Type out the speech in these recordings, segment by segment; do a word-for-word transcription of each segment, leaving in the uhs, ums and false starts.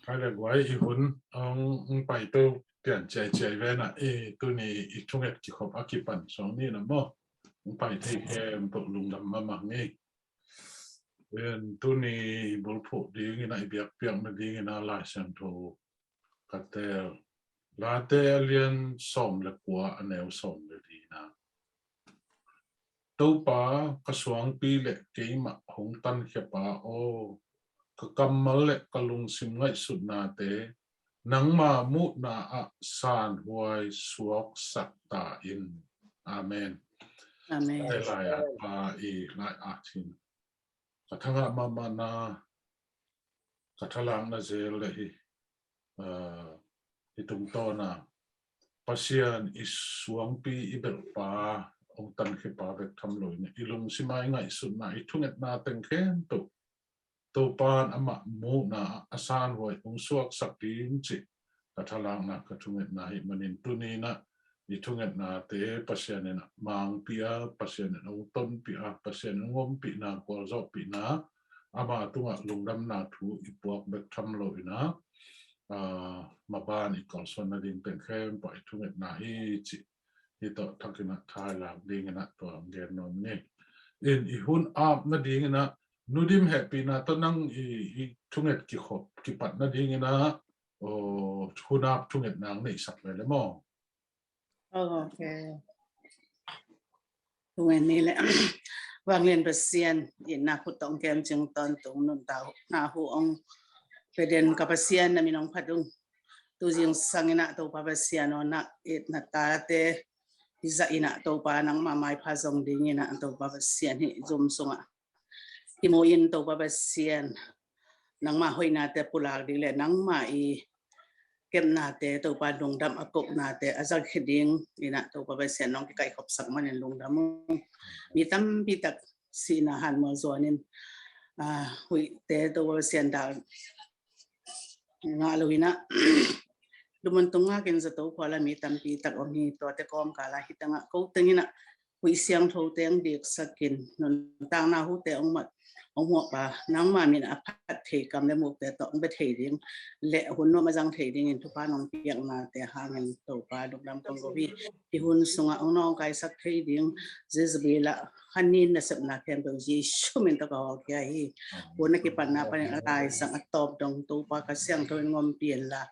Khai le guai, i hun ang ang pai peuh pian ciai ciai ve na, i tuni i thunget kikhop a kipan sawng ni na maw. Ang pai thei khempeuh lungdam mahmah ni. Ven tuni bulphuh dingin a i biakpiakna dingin a Lai Siangtho ka tel. Late a lian sawm le kua a neu sawm le li na. Topa ka suangpi le keimah hong tankhia pa aw, ka kammal le ka lungsim ngaihsutnate nangma muhna ah sanhuai suaksak ta in. Amen. Amen. Lai lai at pa i lai at hin. Ka thangah mahmahna, ka thalakna zel le hi, ah, hi tungtawna Pasian i suangpi i belhpa hong tankhia pa bek tham lo in i lungsim a i ngaihsutna i thungetna teng khempeuh Topan amah muhna a sanhuai hong suaksak ding cih ka thalakna ka thungetna hi manin tuninah i thungetnate Pasian in a mangpi a, Pasian in hong tonpi a, Pasian in hong ompihna, gualzawhpihna, ama tungah lungdamna thu i puak bek tham lo inah, ah, maban i kalsuan nading teng khempeuh i thungetna hi cih hi tawh thakinah thailak dinginah tua ang gen nuam ni. In i hun ap nadinginah Nudim hehpihna tawh nang i, i thunget kikhop kipat nadinginah, oh, hun ap thungetna ang neihsak ve le maw? Okay. Thungen ni le. Vanglian Pasian, i na khut tawh kem cing tawntung nuntakna hu ong peden ka Pasian na min ong phat ung. Tu zingsang inah Topa Pasian aw na i na tate hi zah inah Topa nangmah maipha zong dinginah Topa Pasian hi zum sungah kimu in Topa Pasian nangmah hoihnate pulak ding le nangmah i kepnate Topa lungdam a koknate a zak hi ding inah Topa Pasian nong kikaikhopsak manin lungdam ung. Mi tampi tak sihna hanmual zuanin, ah, huihte Topa Pasian dal ngah lo inah lumun tung ngakin zato khuala mi tampi tak om hi. Tuate kawmkala hi tangah ko tenginah huih siangtho teng diksakin nuntakna hute ong mat ong muakpa nangma min a phat thei kam le mukte tawh ong bia thei ding le hun nuam a zang thei dingin thupha nong piaknate hangin Topa lungdam kong ko hi. Hi hun sungah ong nawngkaisak thei ding Jezebel ah hanin nasepna khempeuh Jesu min tawh ka hawlkhia hi. Hun a kipatna panin a laisang a tawp dong Topa ka siangtho in ngompi inla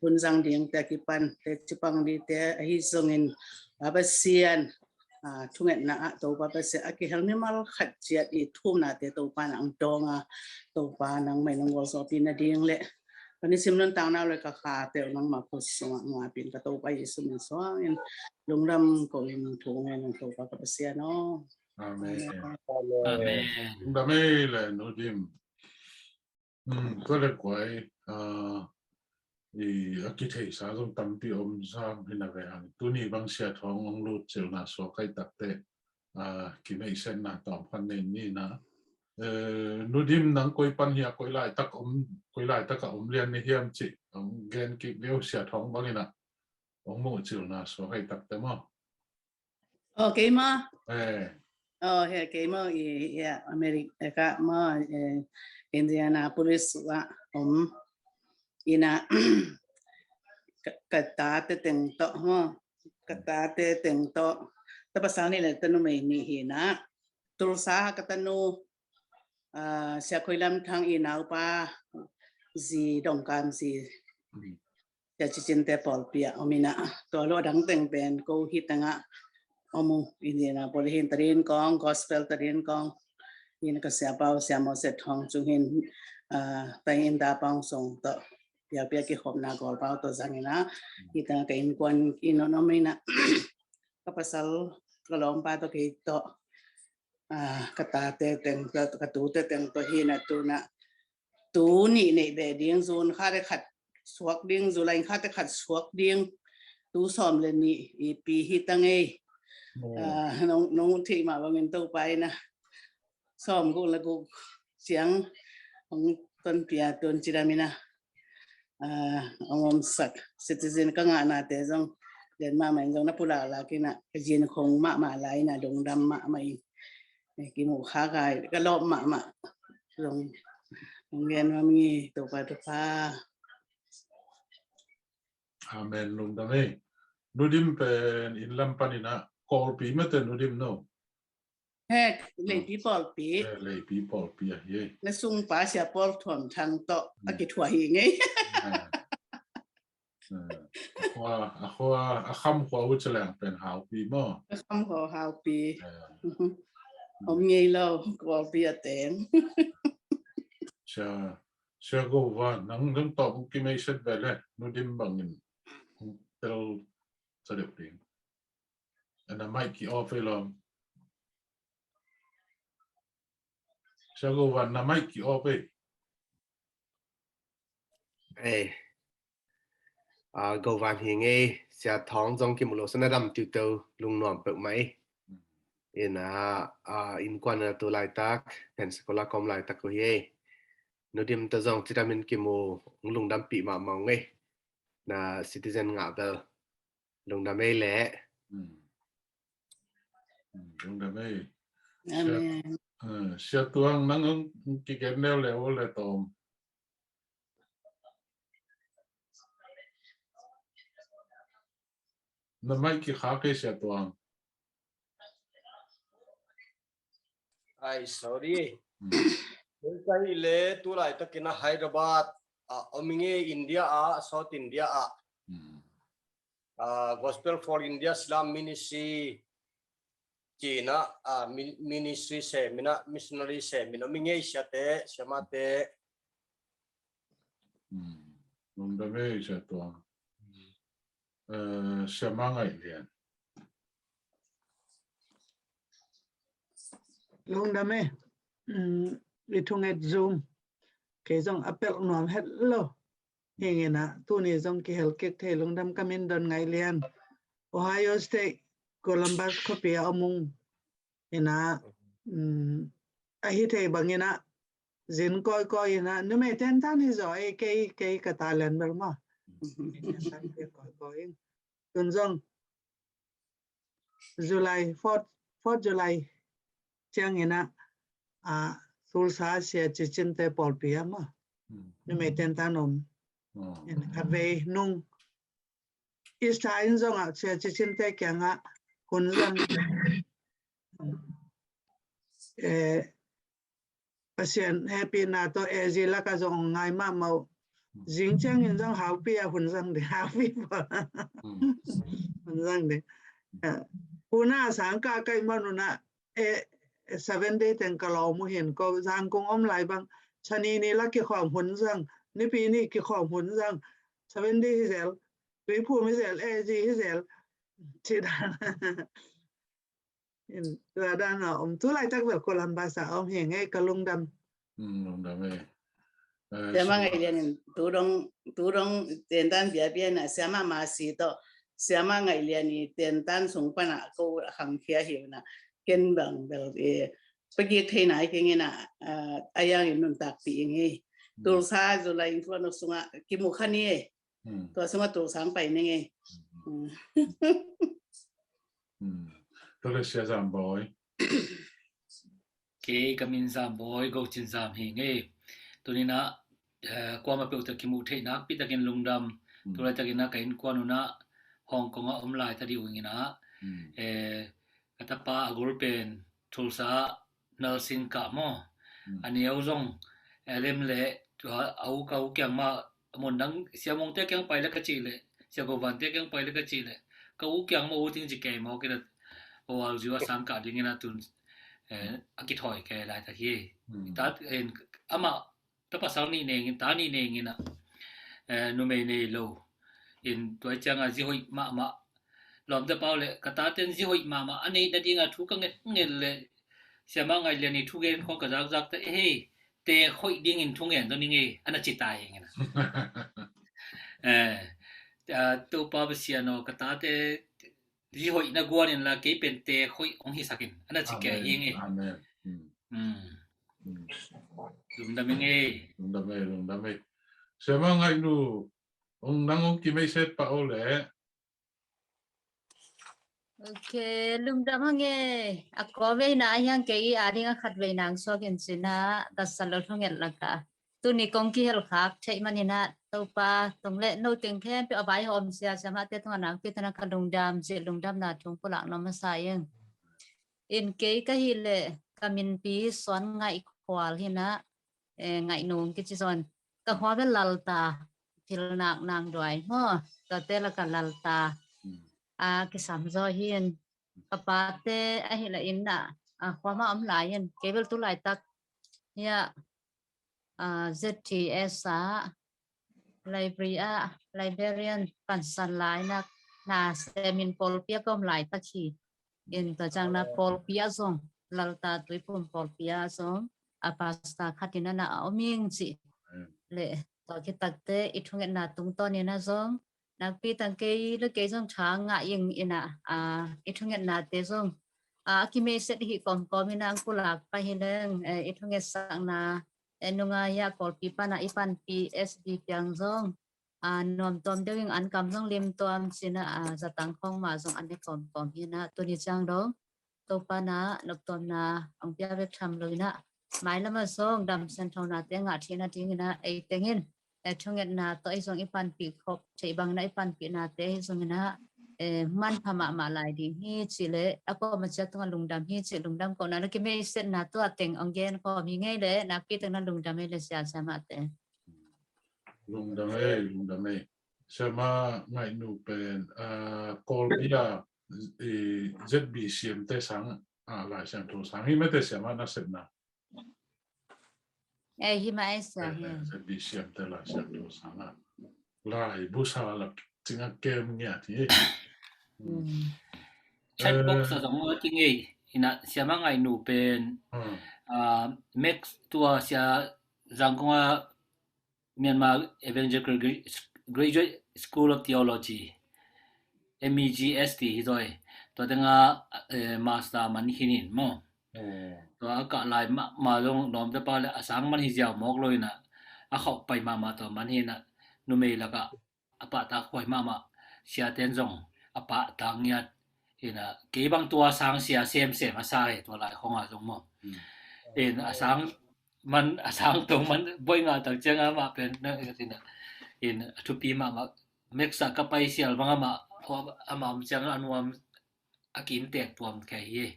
hun zang dingte a kipan teci pang dingte ahi zongin a Pasian, ah, thungetna ah Topa Pasian a kihel mimal khat ciat i thumnate Topa nang dawng a Topa nangmah in nang gualzawhpih nading le ka nisim nuntakna le ka kha peuh nangmah khut sungah ngapin ka Topa Jesu min suangin lungdam ko in thungen ung Topa ka Pasian aw. Amen. Amen. Lungdam ei le Nudim. Hmm, tua le kuai, ah, i a kitheisa zong tampi om sam hi na ve hang. Tuni bang Sia Thawng ong lut cilna suak kai takte, ah, kimeihsetna tawm khan nei ni na. Eh, Nudim nang koi pan hi a koi laitak om, koi laitak a om lian ni hiam cih ong gen kik deuh Sia Thawng bangin a ong muh cilna suak kai takte maw? Oh, kei maw? Eh. Oh, he, kei maw i, i America maw, eh, Indianapolis ah om inah ka, ka tate teng tawh maw, ka tate teng tawh. Ta pasal nih le ta numei nih hi na. Tulsa ka tanu, ah, Sia Khoi Lam Thang i naupa zi Dongkam zi. Sia Cicinte pawlpi ah om inah tua lo a dang teng pen ko hi tangah om uh Indianapolis hin tadin kong gospel tadin kong in ka Sia Pau Sia Moses Thawng cung hin, ah, tai in da pawng song tawh piakpiak kikhopna gawlpau tawh zang inah hi tangah ka innkuan in om inah ka pasal ka lawmpa tawh kei tawh, ah, ka tate teng tawh ka tute teng tawh hi na tu na tu nih neih beh ding zun khat le khat suak ding, July khat le khat suak ding tu sawm le nih i pi hi tang ei. Ah, nong, nong thei mah bangin Topa inah sawm guk le guk ciang hong tonpia tun cidam inah, ah, hong omsak citizen ka ngahnate zong den mahmah in zong na pulak lak inah ka zin khong mahmah lai inah lungdam mahmah in. Eh, kimuh kha kai ka lawp mahmah zong hong gen mah mi Topa Topa. Amen, lungdam ei. Nu Dim pen inn lam panin ah Kawlpi mate, Nu Dim no? He, Leipi Pawlpi. He, Leipi Pawlpi ahi ei. Na sungpa Sia Paul Thuam Thang tawh a kithuah hi ngei. A khua, a khua, a kham khua uh ci leng pen Haupi maw? A kham khua Haupi. Om ngei lo, Kawlpi a teng. Sia, Sia Go Van, nang, nang tawh kong kimeiset ve le, Nu Dim bangin kong tel sa deuh ding. Na mic ki off ei lawm. Sia Go Van, na mic ki off ei. Ei. A, Go Van hi ngei, Sia Thawng zong kimu lo sa, na dam tiuteu, lungnuam peuhmah ei. Ina, a, innkuan na tu laitak, pen sekolah ka om laitak uh hi ei. Nu Dim tawh zong cidamin kimu, lungdampih mahmah ung ei. Na citizen ngah bel lungdam ei leh. Lungdam ei. Amen. Sia Tuang, nang hong kigen leuleu le tawm. Na mic kikhak ei, Sia Tuang. Ai, sorry. Ka hih le tu laitakin a Hyderabad a om i ngei, India ah, South India ah. A, Gospel for India Slam Ministry ci-in ah, a, ministry semin ah, missionary semin om i ngei, siate, siamate. Lungdam ei, Sia Tuang. Siama Ngaih Lian. Lungdam ei. I thunget Zoom kei zong a pelh nuam het lo. Hi ing ah, tuni zong kihel kik thei, lungdam. Ka min Don Ngaih Lian. Ohio State, Columbus khuapi a om ung. Ina, a hi thei bangin ah zin kawikawi ina, numei tentan hi zaw ei, kei, kei ka talent bel maw. Tun zong July, fourth, fourth July ciangin ah, a, Tulsa Sia Cicinte pawlpi ah maw. Numei tentan om. Ina, khatvei nung Easter in zong ah Sia Cicinte kiangah hun zong, eh, Pasian hehpihna tawh A Z lakah zong ngai mahmah uh. Zing ciangin zong Haupi ah hun zang ding, Haupi pawl hun zang ding. Hun a sangkah ka hih man un ah, eh, seven day teng ka lawm uh hi in, ko Zangkong om lai bang, Sani ni la kikhawm hun zang, Nipi ni kikhawm hun zang, seven day hi zel, Tuiphum hi zel, A Z hi zel, ci dan. Tua dan a om, tu laitak bel Columbus a om hi ing ei, ka lungdam. Lungdam ei. Siama Ngaih Lian in tu dong, tu dong tentan biabia na, Siama Masi tawh Siama Ngaih Lian i tentan sung pan ah ko a khangkhia hi uh na, ken bang bel, eh, pagik thei nai keng ina, a yang in nuntakpih ing ei. Tulsa July in tua no sungah kimu kha ni ei. Tua sungah Tulsa pai ning ei. Tua le Sia Zam Bawi. Kei ka min Zam Bawi, Go Cin Zam hi ing ei. Tuni in ah, eh, kuamah peuh tawh kimuh theih nakpi takin lungdam. Tu laitakin ah ka innkuan un ah Hong Kong ah om lai ta ding uh ing ina, eh, ka tapa a gol pen Tulsa ah nursing kah maw. A neu zong, eh, lem leh, tua a u, ka u kiang mah, a mun dang, Sia Mungte kiang pai le ka cih leh, Sia Go Vante kiang pai le ka cih leh, ka u kiang mah ut ing ci kei mawk ina, a ualziu a sangkah dingin a tun, eh, a kithawi kei laitak hi. Tat, eh, amah ta pasal nih nei ing, ta nih nei ing ina, eh, numei nei lo. In tua ciangah zi hoih mahmah. Lawmte pau le, ka tate in zi hoih mahmah a neih nadinga thu ka ngetnget le, Siama Ngaih Lian i thugen khawng ka zakzak ta, eh, hei, teek hoih dingin thungen zaw ning ei, a na ci ta hi ing ina. Eh, ah, Topa Pasian aw, ka tate zi hoih na guan inla, kei pen teek hoih hong hisak in, a na ci kei hi ing ei. Amen. Lungdam ing ei. Lungdam ei, lungdam ei. Siama Ngaih Nu, ong nang ong kimeiset pah o le. Ok, lungdam ing ei. A kua veina a hiang kei a ding a khat veina ang suak in cina, ka sa lo thunget laka. tuni kong kihelkhak theih maninah Topa tung le no teng khempeuh a vaihawm sia siamahte tungah nakpi tana ka lungdam cih lungdamna thu pulak nuam masa ing. In kei ka hih leh ka minpi Suan Ngaih Khual hinah, eh, Ngaih Nung kici zawn. Ka khua bel Lalta, Philnak Nang Duai maw, tate laka Lalta a kisam zaw hin. Ka pate ahih leh innah a khua mah om lai in kei bel tu laitak hiah Z T S ah library ah librarian pansan lai na, na semin pawlpi ah ka om laitak hi. In tua ciangna pawlpi ah zong, Lalta Tuiphum pawlpi ah zong a pastor khat in a na a om ing cih le tua kitakte i thungetna tungtawn in a zong nakpi tang kei le kei zong tha ngah ing inah, a, i thungetnate zong a, a kimeiset hi kawmkawm inah ang pulak pai hi leng, eh, i thungetsakna, eh, nunga hiah pawlpi pana i panpi S D piang zong a, nuamtuam deuh ing, an kam zong limtuam cinah a, zatang khawng mah zong an i kawmkawm hinah tuni ciang dong Topa na noptuamna ang pia bek tham lo inah mailam ah zong dam sianthonate ngah theihna dinginah ei tengin, eh, thungetna tawh ei zong i panpih khop theih bangna i panpihnate hi zonginah, eh, manpha mahmah lai ding hi cih le a kawm a ciat tungah lungdam hi cih lungdam kohna le kimeisetna tuah teng ang gen khawm hi ngei le nakpi tengna lungdam ei le sia siamahte. Lungdam ei, lungdam ei. Siama Ngaihnu pen, ah, Kawlpi a, eh, Z B C M te sang, ah, Lai Siangtho sang hi mete siama na sepna. Eh, hi mah ei sia hi. Eh, Z B C M te Lai Siangtho sang a. Lai busa lak cinga kem ngiat hi. Chat box a zong a ti ngei. Inah siama Ngaihnu pen, ah, Max tua sia Zangkong a Myanmar Evangelical Gra-, Graduate School of Theology, M E G S T hi zaw. Tua tenga, eh, master man hi nin maw. Tua a kah lai mahmah zong nuamte pa le a sang man hi ziau mawk lo inah a khauh pai mahmah tua man hi inah numei lakah a pahtak huai mahmah siaten zong a pahtak ngiat. Inah kei bang tua sang sia semsem a sa hi tua lai khawngah zong maw. In a sang man a sang tong man boih ngah tak ciang amah pen na inah in a thupi mahmah Max ah ka pai sial bang amah amah om ciang a nuam a kim tek tuam kei hi.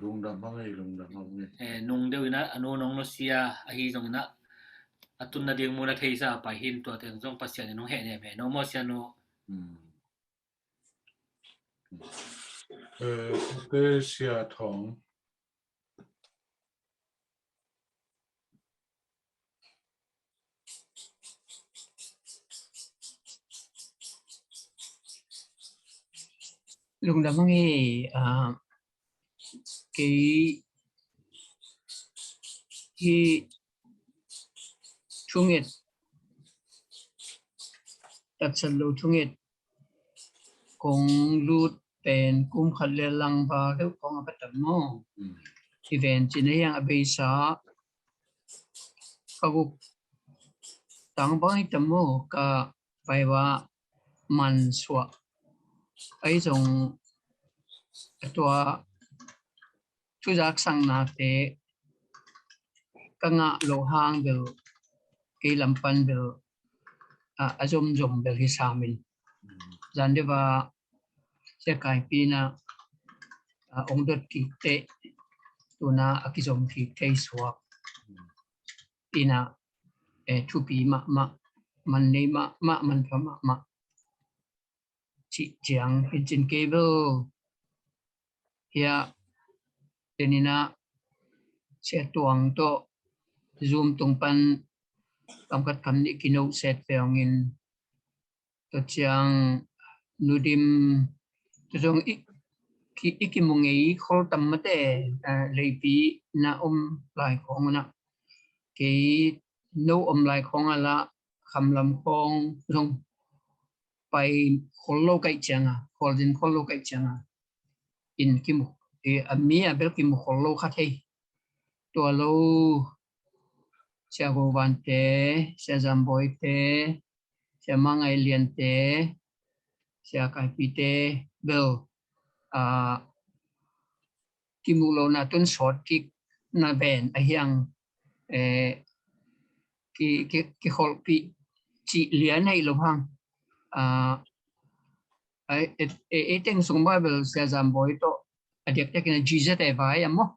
Lungdam bang ei, lungdam bang ei. Eh, nung deuh inah a nu nong nusia ahi zong inah a tunna ding mun a theisa pai hin tua teng zong Pasian in hong heh nem heh no maw sia nu. Eh, ute sia thong. Lungdam ang ei, ah, kei hi thunget, tatsat lo thunget kong lut pen kum khat le lang va deuh kong a ka tam maw. Hi ven cin a hiang a beisa ka guk tang bang hi tam maw ka vai va man suah. Ei zong a tua thuzak sangnate ka ngah loh hang bel kei lam pan bel a zomzom bel hi samin zan deuh a sia kaipi na ong dot kik teh tuna a kizom kik thei suak ina thupi mahmah, man nei mahmah, manpha mahmah. Cih ciang hi cin kei bel hiah teninah Sia Tuang tawh Zoom tung pan kamkhat kam nih kinohset ve hongin tua ciang Nu Dim tua zong i kimu ngei khol tam mate, leipi na om lai khawng unah kei no om lai khawng a lah khamlam khawng zong pai khol lo kaih cianga, khualzin khol lo kaih cianga in kimu, a mi a bel kimu khol lo kha thei. Tua lo Sia Go Vante, Sia Zam Bawite, Sia Mang Ngai Liante, Sia Kaipite bel a kimu lo na tun sawt kik na ven a hiang, eh, ki, ki, kikholhpih cih lian hei lo hang. Ah, ei, ei, ei, ei teng sung Bible Sia Zam Bawi tawh a diakdiakin a G Z A vai a maw.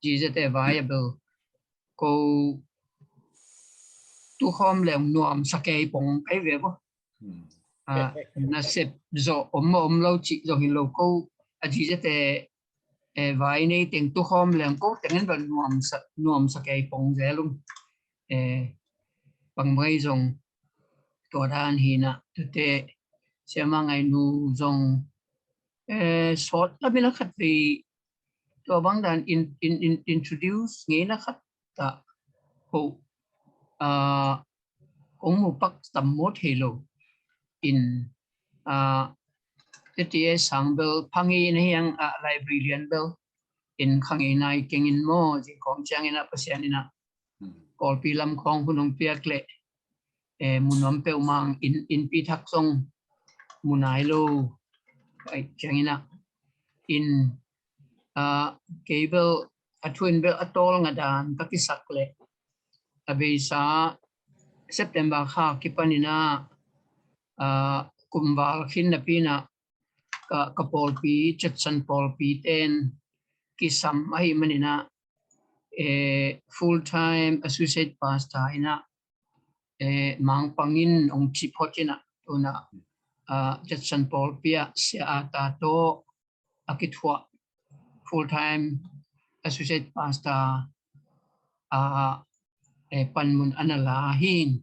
G Z A vai a bel ko tukhawm leng nuam sa kei pong kai ve maw. Ah, nasep zawh om maw om lo cih zong hi lo ko a G Z A eh, vai nei teng tukhawm leng ko tengin bel nuam sa, nuam sa kei pong zel ung. Eh, bang mai zong tua dan hi na tute Sia Ma Ngai Nu zong eh, sawt lamina khat vei tua bang dan in, in, in, introduce ngei na khat ta ko ah, kong mu pak tam maw thei lo in ah, tete sang bel phang i na hiang ah, library lian bel in khang i nai keng in maw zing kong ciang in ah Pasian in ah Kawlpi lam khawng hun hong piak leh eh, mu nuam peuhmah in, in pi thak zong mu nai lo. Ai, ciang in ah in ah, kei bel a thu in bel a tawl nga dan ka kisak leh a beisa September kha kipan in ah ah, kumval khin napi in ah ka, ka pawlpi Judson pawlpi ten kisam ahih manin ah eh, full time associate pastor in ah eh, Mangpang in ong ci phot in ah tun ah ah, Judson pawlpi ah Sia A Ta tawh a kithuah full time associate pastor ah, eh, panmun a na la hi.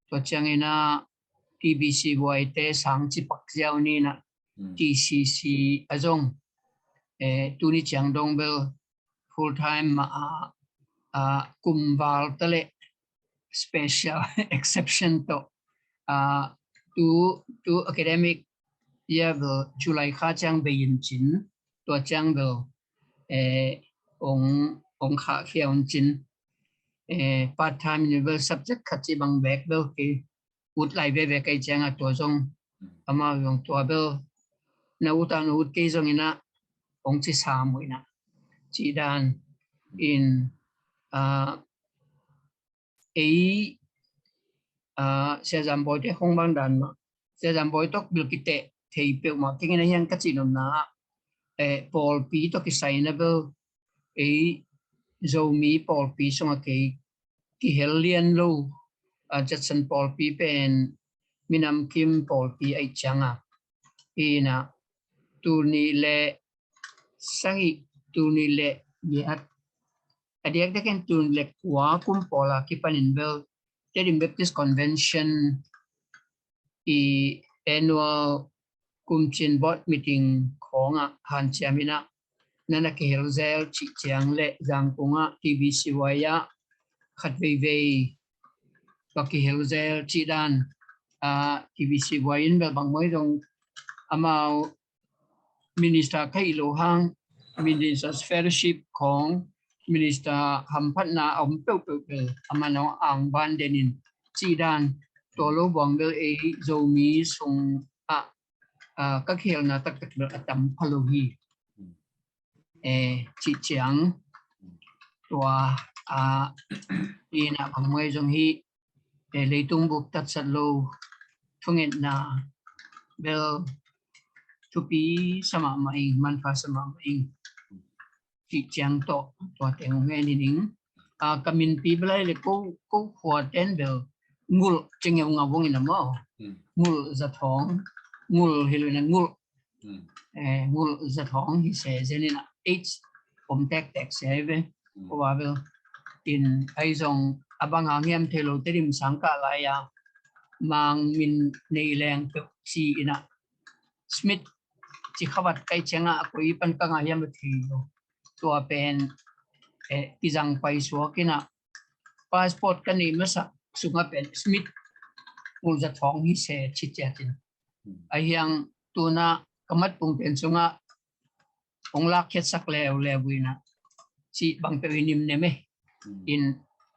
Tua ciang in ah T B C Y te sang ci pak ziau ni in ah T C C a zong eh, tuni ciang dong bel full time mah ah, ah, kumval ta leh special exception tawh ah, tu, tu academic year bel July kha ciang bei in cin tua ciang bel eh, ong, ong khah khia un cin eh, part time in bel subject khat ci bang bek bel kei ut lai veve kei ciang a tua zong amau zong tua bel na ut a na ut kei zong in ah ong ci sam uh in ah cih dan in ah, ei ah, Sia Zam Bawi te hong bang dan mah Sia Zam Bawi tawh bil kiteh thei peuhmah keng in ah hiang ka cih nopna ah eh, pawlpi tawh kisai na bel ei Zomi pawlpi sungah kei kihel lian lo ah, Judson pawlpi pen minam kim pawlpi aih ciang ah hi in ah tul nih le sagih tul nih le giat a diakdiakin tul nih le kua kum pawl a kipanin bel Tedim Baptist Convention i annual kumcin board meeting khawngah hanciam in ah na na kihel zel cih ciang le Zangkung ah T B C Y ah khat veivei ka kihel zel cih dan ah, T B C Y in bel bang mai zong amau minister ka hih loh hang Ministers Fellowship khawng minister hamphatna a om peuhpeuh bel a man a ang ban den in cih dan tua lo buang bel ei Zomi sung ah, ah, ka khialna taktak bel a tam pha lo hi. Eh, cih ciang tua ah, in ah bang mai zong hi eh, leitung buk tatsat lo thungetna bel thupi sa mahmah ing, manpha sa mahmah ing. Cih ciang tawh tua teng hong ngen hi ning. Ah, ka minpi bel ai le ko, ko khua ten bel Ngulh ci ngeu ngau vong in a maw. Ngulh Za Thawng, Ngulh hi lo in a Ngulh. Eh, Ngulh Za Thawng hi se zen in a H om tektek se ai ve. Ko va bel in ai zong a bang hang hiam thei lo Tedim sang kah lai a Mang min nei leng peuh ci in a Smith ci khavat kai ciang a koi pan ka ngah hiam a thei lo. Tua pen eh, kizang pai suak in a passport ka nei masa sungah pen Smith Ngulh Za Thawng hi se ci ciat in. Ai hiang tuna ka mat pung pen sungah hong lak khiatsak leuleu in a cih bang peuh i nim nem e. In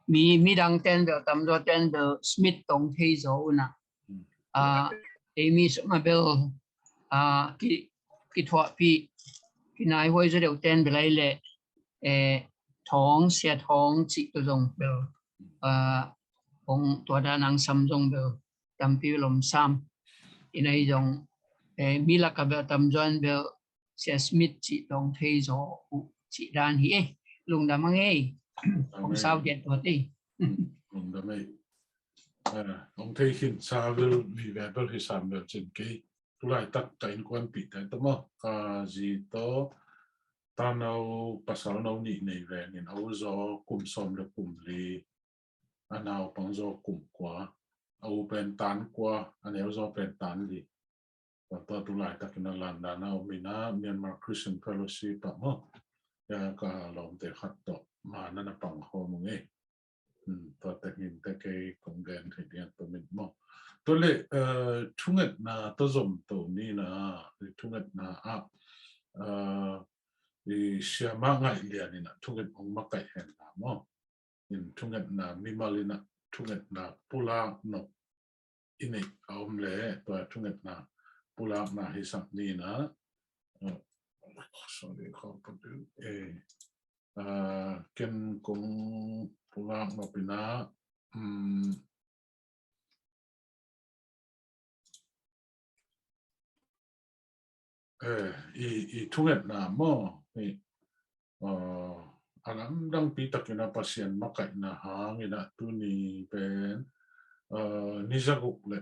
mi, midang ten bel tamzaw ten bel Smith tawh thei zaw un a ah, ei mi sungah bel ah, ki, kithuahpih kinaihuai zaw deuh ten bel ai leh eh, Thawng, Sia Thawng cih tawh zong bel ah, Kong tua dan ang sam zong bel tampi lom sam. Inai zong, eh, mi laka bel tamzuan bel Sia Smith cih tawng thei zaw uh cih dan hi eh. Lungdam ang ei. Kong sau diat tua tei. Lungdam ei. Ong thei khin sa bel mi ve bel hi sam bel cin kei. Tulaitak ka innkuanpihte tawh maw, ka zi tawh tanau pasal no nih nei vengin a u zaw kum sawm le kum li, a naupang zaw kum kua, a u pen tan kua, a neu zaw pen tan li. Tua tua tulaitakin a London a om ina Myanmar Christian Fellowship ah maw, ka lawmte khat tawh ma na na pang khawm ung ei. Tua tengin te kei kong gen thei ding a tomin maw. Tua le thungetna tawh zom to ni na, thungetna ah i siama ngaih lian ina thunget ong makaih hen na maw. In thungetna mimal ina thungetna pulak nop i neih a om le tua thungetna pulakna hisak ni na. Sorry, ken kong pulak nop ina i thungetna maw, a lamdangpi takin a Pasian makaihna hangin a tuni pen ni zaguk le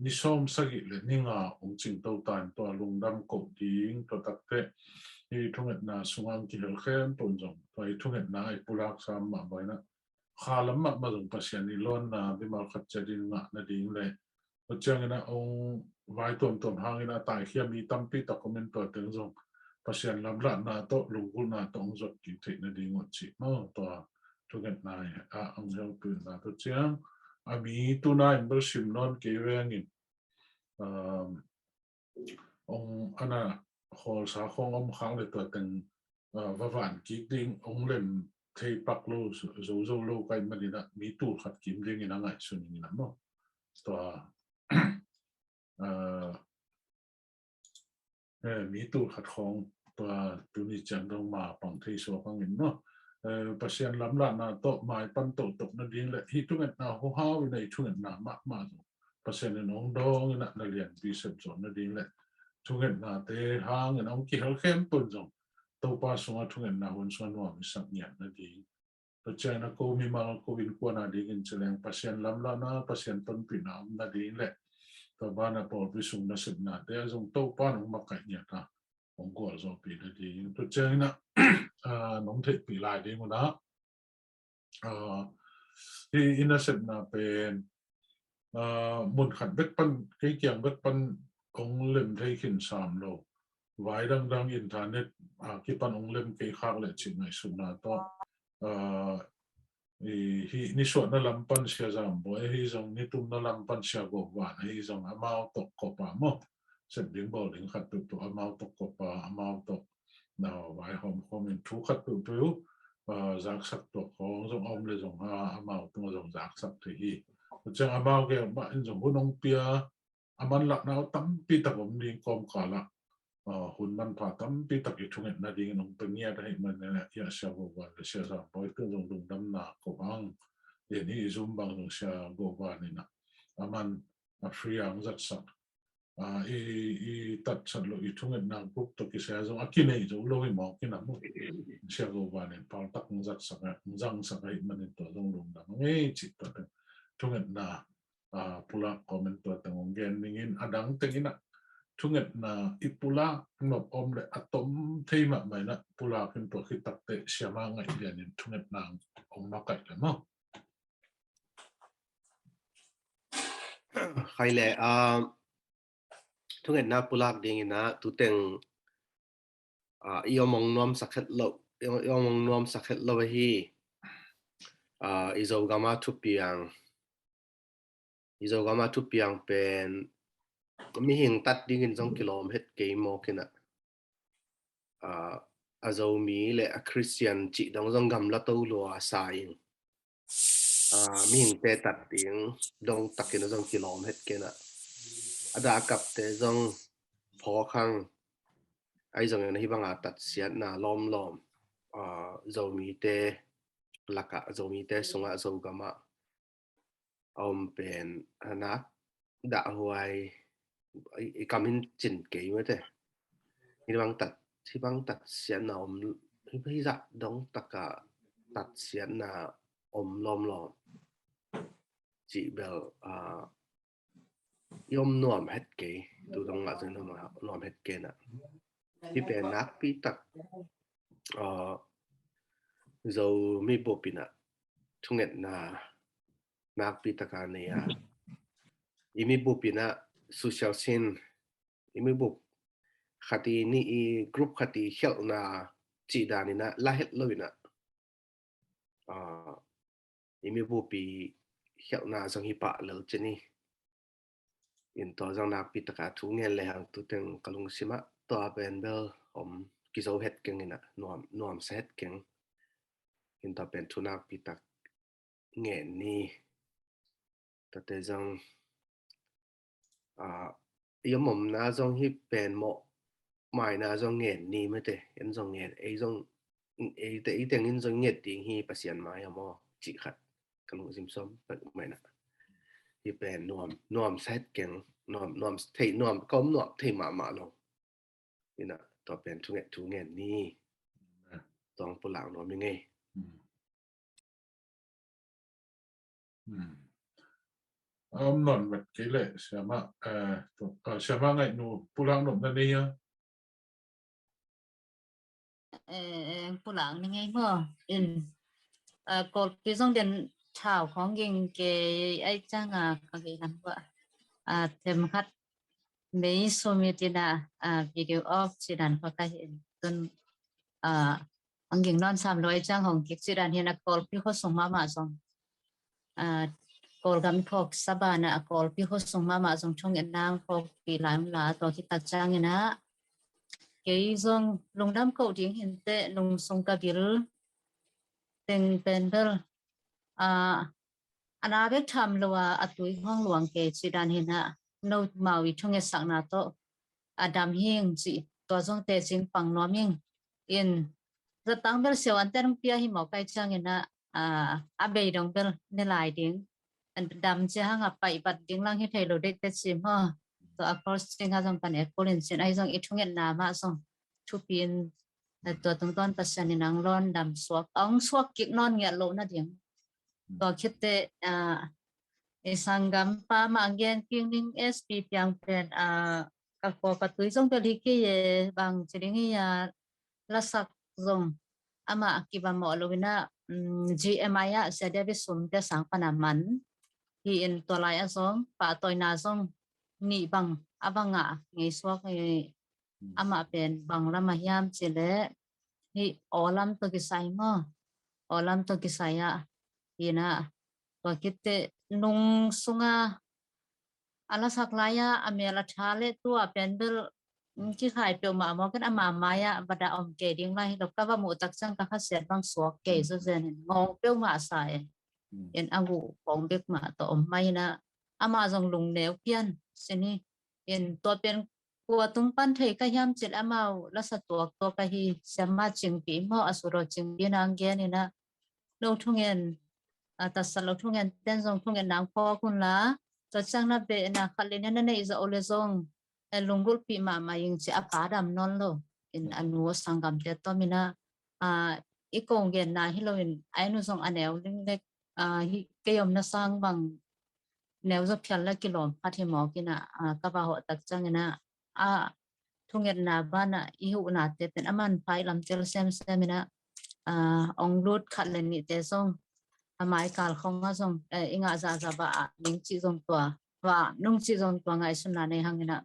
ni sawm sagih le ni nga ong cingto tan tua lungdam koh ding tua takte hi thungetna sungang kihel khempeuh zong tua hi thungetna i pulak sam mah baina kha lam mahmah zong Pasian i lawnna mimal khat ciat in ngah nading le tua ciangin a ong vai tuamtuam hangin a taikhia mi tampi tak om in tua teng zong Pasian lamlahna tawh lunggulhna tawh ong zot kik theih nading uh cih maw tua thungetna a ong helpina tua ciang a mi tuna in bel sim nawn kei vengin ong ana hawlsa khawng om khak le tua teng va van kik ding ong lem thei pak lo zo zo lo kai manin a mi tul khat kim dingin a ngaihsun ing ina maw. Tua mi tul khat khawng tua tuni ciang dong ma pang thei suak ang in maw. Pasian lamlahna tawh maipan tohtoh nading le hi thungetna huhau ina hi thungetna mahmah zong Pasian in ong dawng ina na lianpi sep zawh nading le thungetnate hangin ong kihel khempeuh zong Topa sungah thungetna hun sungah nuam i sak ngiat nading. Tua ciangin a ko mimal ko innkuan a dingin ci leng Pasian lamlahna Pasian tonpihna om nading le tua banah pawlpi sung nasepnate a zong Topa in ong makaih ngiat a ong gualzawhpih nading. Tua ciangin a nong theihpih lai ding un a hi i nasepna pen mun khat bek pan kei kiang bek pan ong lem thei khin sam lo. Vai dangdang internet a kipan ong lem kei khak le cih ngaihsutna tawh hi nisuahna lam pan Sia Zam Bawi ahi zong nitumna lam pan Sia Go Van ahi zong amau tawh kop a maw. Sep ding bawl ding khat peuhpeuh amau tawh kop a amau tawh na vai hawm khawm in thu khat peuhpeuh zaksak tuak khawng zong a om le zong a amau tungah zong zaksak thei hi. Tua ciang amau gel mah in zong hun ong pia a manlahna uh tampi tak om ding kawmkal ah hun manpha tampi tak i thungetna dingin ong pia ngiat ahih manin a Sia Go Van le Sia Zam Bawi tun zong lungdamna ko ang. Hi i Zoom bang zong Sia Go Van in a man a free a ong zatsak i tatsat lo i thungetna group tawh kisai zong a kinei zo lo hi mawk in a mu Sia Go Van in paltak ong zatsak a ong zangsak ahih manin tua zong lungdam a ngei cih tua thungetna pulak comment tua teng ong gen ningin a dang tengin a thungetna i pulak nop om le a tom thei mahmah in a pulak in tua khit takte siama ngaih lian in thungetna ong makaih le maw. Khai le thungetna pulak dingin a tuteng i om ong nuam sak het lo i om ong nuam sak het lo ahi. I Zogam a thupiang i Zogam a thupiang pen mihing tat dingin zong kilawm het kei mawk in a a Zomi le a Christian cih dong zong gamla to lua sa in mihingte tat ding dong takin a zong kilawm het kei in a a dakapte zong phawk hang. Ahi zongin a hi banga tatsiatna lawmlawm Zomite lakah Zomite sungah Zogam ah a om pen a nak dahhuai i, i kam in cin kei mate. Hibang tat, hibang tat siatna om, hi, hizah dong taka tat siatna om lawmlawm cih bel, a, i om nuam het kei, tu dong ngah zong nuam het kei na. Hi pen nakpi tak, a, Zomi bup inah thungetna nakpi taka nei a, i mi bup inah social scene, i mi bup khat i ni i group khat i khelhna cih dan inah la het lo inah, a, i mi bup i khelhna zong hi pah lel cin hi. In tua zong nakpi taka thu ngen le hang tu teng ka lungsimah tua pen bel om kizo het keng inah nuam, nuamsa het keng. In tua pen thu nakpi tak ngen ni. Tate zong, a, i om omna zong hi pen mawh maina zong ngen ni mate, en zong ngen, ei zong, ei te, ei teng in zong nget ding hi Pasian mai a maw, cih khat ka lungsim sawm pek maina. Hi pen nuam, nuamsa het keng, nuam, nuam thei, nuam, ka om nuam thei mahmah lo. Inah tua pen thunget thu ngen ni. Tua hong pulak nuam i ngei. Hmm. A om nawn vet kei leh siama, eh, siama ngaihnu pulak nopna nei a. Eh, eh, pulak ni ngei maw. In, eh, Kawlpi zong den thau khawng ging kei ai cianga ka gei lam bua. Ah, themkhat mei sumit ina, ah, video off cidan khaw ka hi in tun, ah, ang ging nawn sam lo ai ciang hong kik cidan hi ina Kawlpi khaw sung mahmah zong. Ah, Kawlgam phawk sabana a Kawlpi khaw sung mahmah zong thungetna ang phawkpih lai om la, tua khit tak ciang ina kei zong lungdam koh ding hinteh lungsung ka bil teng pen bel, ah, a na bek tham lo a, a tui hong luang kei cidan hi ina, no mau i thungetsakna tawh a dam hing ci, tua zong tecin pang nuam hing. In zatang bel siau anten hong pia hi mawk ai ciang ina, ah, a bei dong bel ne lai ding. An dam cia hang a paih bat ding lang hi thei lo deih teci maw. Tua a course cing ha zong kan ekul in cin ai zong i thungetna mah zong thupi in, eh, tua tungtawn Pasian in ang lawn dam suak, ang suak kik nawn ngiat lo nading. Tua khit teh, ah, i sanggampa mah ang gen kik ning S P piang pen, ah, ka kua ka tui zong bel hi kei e bang ci ding hi a, lasak zong amah a kiva mawh lo ina, mm, G M I ah Sia David Sum te sang pana man hi in tua lai a zong pahtawina zong nih bang a va ngah ngei suak hi. Amah pen bang lam a hiam ci leh hi aw lam tawh kisai maw, aw lam tawh kisai ah hi ina tua khit teh nung sunga a lasak lai a, a mel a tha le tua pen bel, mm, kikhai peuhmah mawk in ama mai ah va dah om kei ding lai hi lo, ka va muh tak ciang ka khasiat bang suak kei zaw zen in ngawng peuhmah sa in. In a guh khawng bek mah tawh om mai ina amah zong lungneu pian sin hi. In tua pen kua tung pan thei ka hiam ci leh amau lasa tuak tuak ahi siama Cingpi maw, a suraw Cingpi nang gen ina no thungen, a, tatsa lo thungen ten zong thungen nang phawk hun la, tua ciang na behna khat le nih na neih zawh uh le zong, eh, lunggulhpih mahmah ing ci a pa dam nawn lo. In a nu a sanggamte tom ina, a, i kong genna hi lo in ai nu zong a neu ling lek, a, hi kei omna sang bang neu zaw phial la kilawm khat hi mawk ina, a, ka va hawh tak ciang ina, a, thungetna banah i huhnate pen a manpha i lamtel semsem ina, a, ong lut khat le nihte zong a mai kal khong a zong, eh, i ngah zahzah va ah ning cih zong tua, va nung cih zong tua ngaihsutna nei hang ina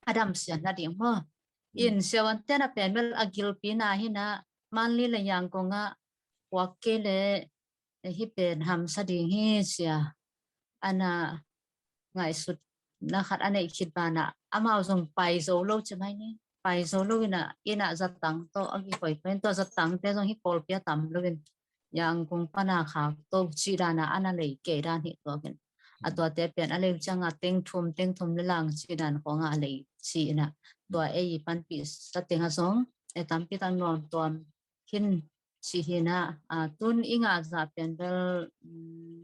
a damsiat nading maw. In siavuanten a pen bel a gilpi na hi ina Manli le Yangon ah puak kei le hi pen hamsa ding hi cia ana ngaihsutna khat a neih khit banah amau zong pai zo lo ci mai ni. Pai zo lo ina, ina zatang tawh a kikoikoi in tua zatangte zong hi Kawlpi a tam lo in Yangon pana khak to cih dana ana lei kei dan hi tuak in. A tuate pen a lei cianga teng thum, teng thum le lang cih dan khawnga a lei cih ina. Tua ei i panpih sa teng a zong e tampi tak nuam tuam khin cih hi ina, a, tun i ngah zah pen bel, mm,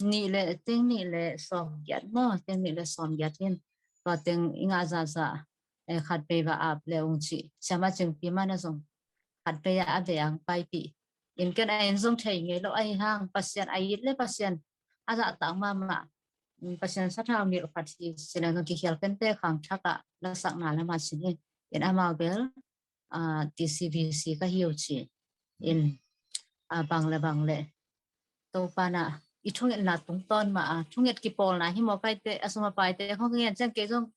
nih le teng nih le sawm giat maw, teng nih le sawm giat in tua teng i ngah zahzah, eh, khat vei va ap le ung ci. Siamah Cingpi mah na zong khat vei a vei ang paipih in ken a in zong thei ngei lo ahi hang Pasian a it le Pasian a zahtak mahmah, mm, Pasian sathau nilh khat hi ci le zong kikhial kente khang thak ah lasakna lamah ci ni. In amau bel, ah, T C V C ka hi uh ci in, ah, bang le bang le Topa na i thungetna tungtawn mah a thunget kipawlna hi maw, paite a sum a paite khong ngen ciang kei zong,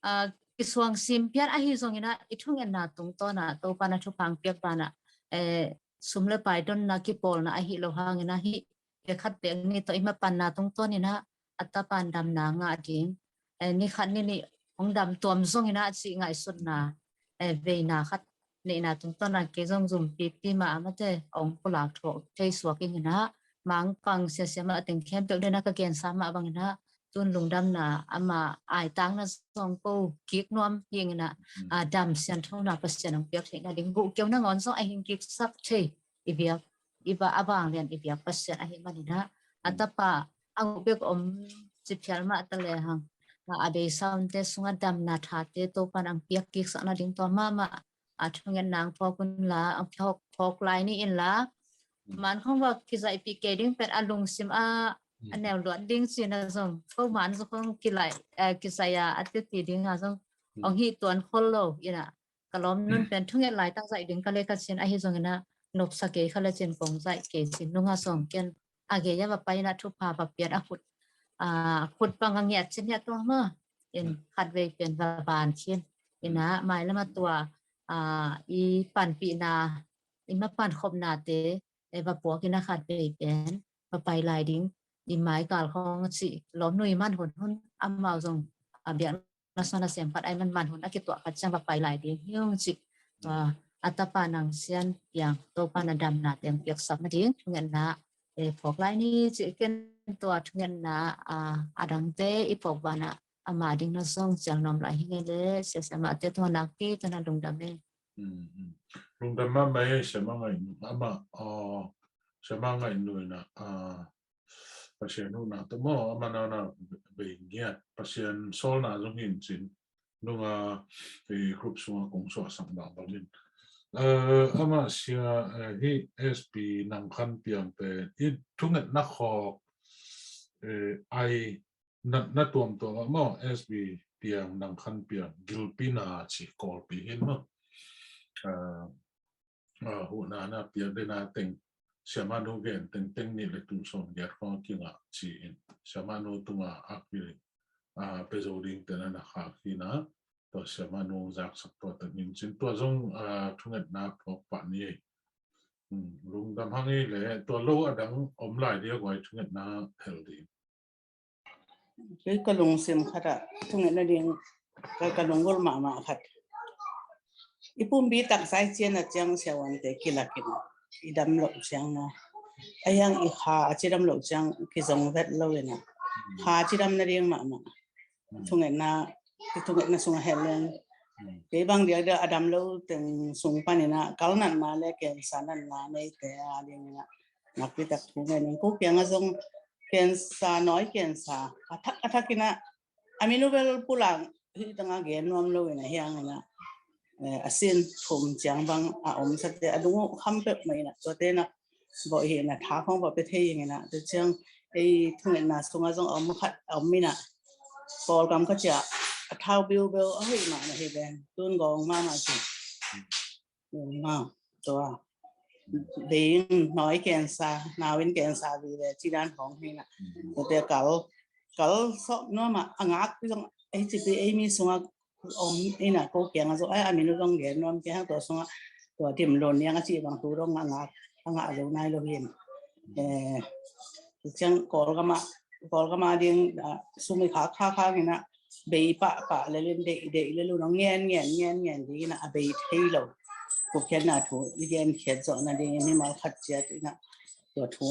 ah, kisuang sim pian ahi zongin ah i thungetna tungtawn ah Topa na thupha ang piak banah, eh, sum le pai donna kipawlna ahi lo hangin ah hih pek khat pek nih tawh i mapanna tungtawn in ah a tapan damna ngah ding, eh, ni khat ni nih hong dam tuam zongin ah cih ngaihsutna, eh, veina khat neihna tungtawn ah kei zong zum pipi mah a mate hong pulak thuak thei suak ing in ah Mangkang siasia mah a teng khempeuh den ah ka gensa mah bangin ah tun lungdamna ama aitakna zong ko kik nuam hi ing in ah, ah, dam sianthona Pasian hong piak theihna ding guh keu nangawn zong a hing kiksak thei i biak, i ba a vanglian i biak Pasian ahi manin ah a tapa a guh bek om ci phial mah ta le hang, a, a beisa omte sungah damna thate Topan ang piak kiksak nading tua mahmah a thungetna ang phawk un la, ang phawk, phawk lai ni in la. Man khong va kizaihpih kei ding pen a lungsim a, a neu luat ding cina zong ko man zong khong kilai, eh, kizaih a a teti ding a zong ong hi tuan khol lo in ah ka lawm nun pen thunget laitang zaih ding ka le ka cin ahi zongin ah nopsa kei kha le cin kong zaih kei cin nunga zong ken a gei a va pai in ah thupha va piat a khut, a khut bang a ngiat cin hiah tua maw in khat vei pen va ban khin in ah mailam a tua, a, i panpihna i mapan khopnate, e, va puak in ah khat vei pen va pai lai ding i mai kal khong a cih lawm nui man hun hun amau zong a biak na suan a sem khat ai man man hun a kituah khat ciang va pai lai ding hi ung ci. Tua a tapa nang sian piang Topa na damna teng piaksak nading thungetna, eh, phawk lai ni ci ken tua thungetna, ah, a dangte i phawk banah ama ding na zong cial nuam lai hi ngei le siasia mahte tua nakpi tua na lungdam e. Lungdam mahmah e siama Ngaih Nu, ama, ah, siama Ngaih Nu in ah, ah, Pasian huhna tawh maw, ama nana bei ngiat, Pasian sawlna zong hi in cin nunga, eh, group sunga kong suahsak bang bangin, eh, ama sia, eh, hi S P Nang Khan Piang pen i thungetna khawk, eh, ai natna tuamtuam ah maw, S P Piang, Nang Khan Piang, gilpina ci Kawlpi hin maw. Ah, ah, huhna na piak dena teng siamanu gen teng teng nih le tul sawm giat khong a kingah ci-in siamanu tunga a kili, ah, pia zo ding tena na khak hi na tua siamanu zaksak tua teng in cin tua zong, ah, thungetna phawk pah ni ei. Hmm, lungdam hang ei le tua lo a dang om lai dia guai thungetna hel ding. Kei ka lungsim khat ah thungetna ding ka, ka lunggulh mahmah khat. I pumpi taksa i cian a ciang siavuante kilakin i dam loh ciang maw, a hiang i kha a cidam loh ciang kizong vet lo in ah kha cidam nading mahmah thungetna, i thungetna sung a het leng kei bang diakdiak a dam lo teng sung panin ah kalnatna le kensa natna neite a dingin ah nakpitak thu ngenin ko kiangah zong kensa, nawi kensa a thak a thakin ah a min uh bel pulak hi tangah gen nuam lo in ah hiang in ah, eh, a sin thum ciang bang a om sate a dung uh kham peuh mah in ah tuate in ah bawh hi in ah tha khong bawh pia thei ing in ah tua ciang ei thungetna sungah zong a om khat a om in ah Kawlgam ka ciah a thau biubeu a hoih mahmah hi ve tun gawng mahmah ci. Tua tua bei in nawi kensa, nau in kensa vive ci dan khong hi in ah tuate kal, kal sawh nuam ah a ngak zong ei cipi ei mi sungah om in ah ko kiangah zong ai a min uh zong gen nuam kei hang tua sungah tua dim lon niang a cih bang tu dong a ngak a ngah zo nai lo hi in. Eh, ciang Kawlgam ah, Kawlgam ah ding, ah, sum i khak khak khak in ah bei pahpah le lin deih deih le lun ngen ngen ngen ngen ding in ah a bei thei lo. Ko kiangah thu i gen khiat zawh nading in mimal khat ciat in ah tua thu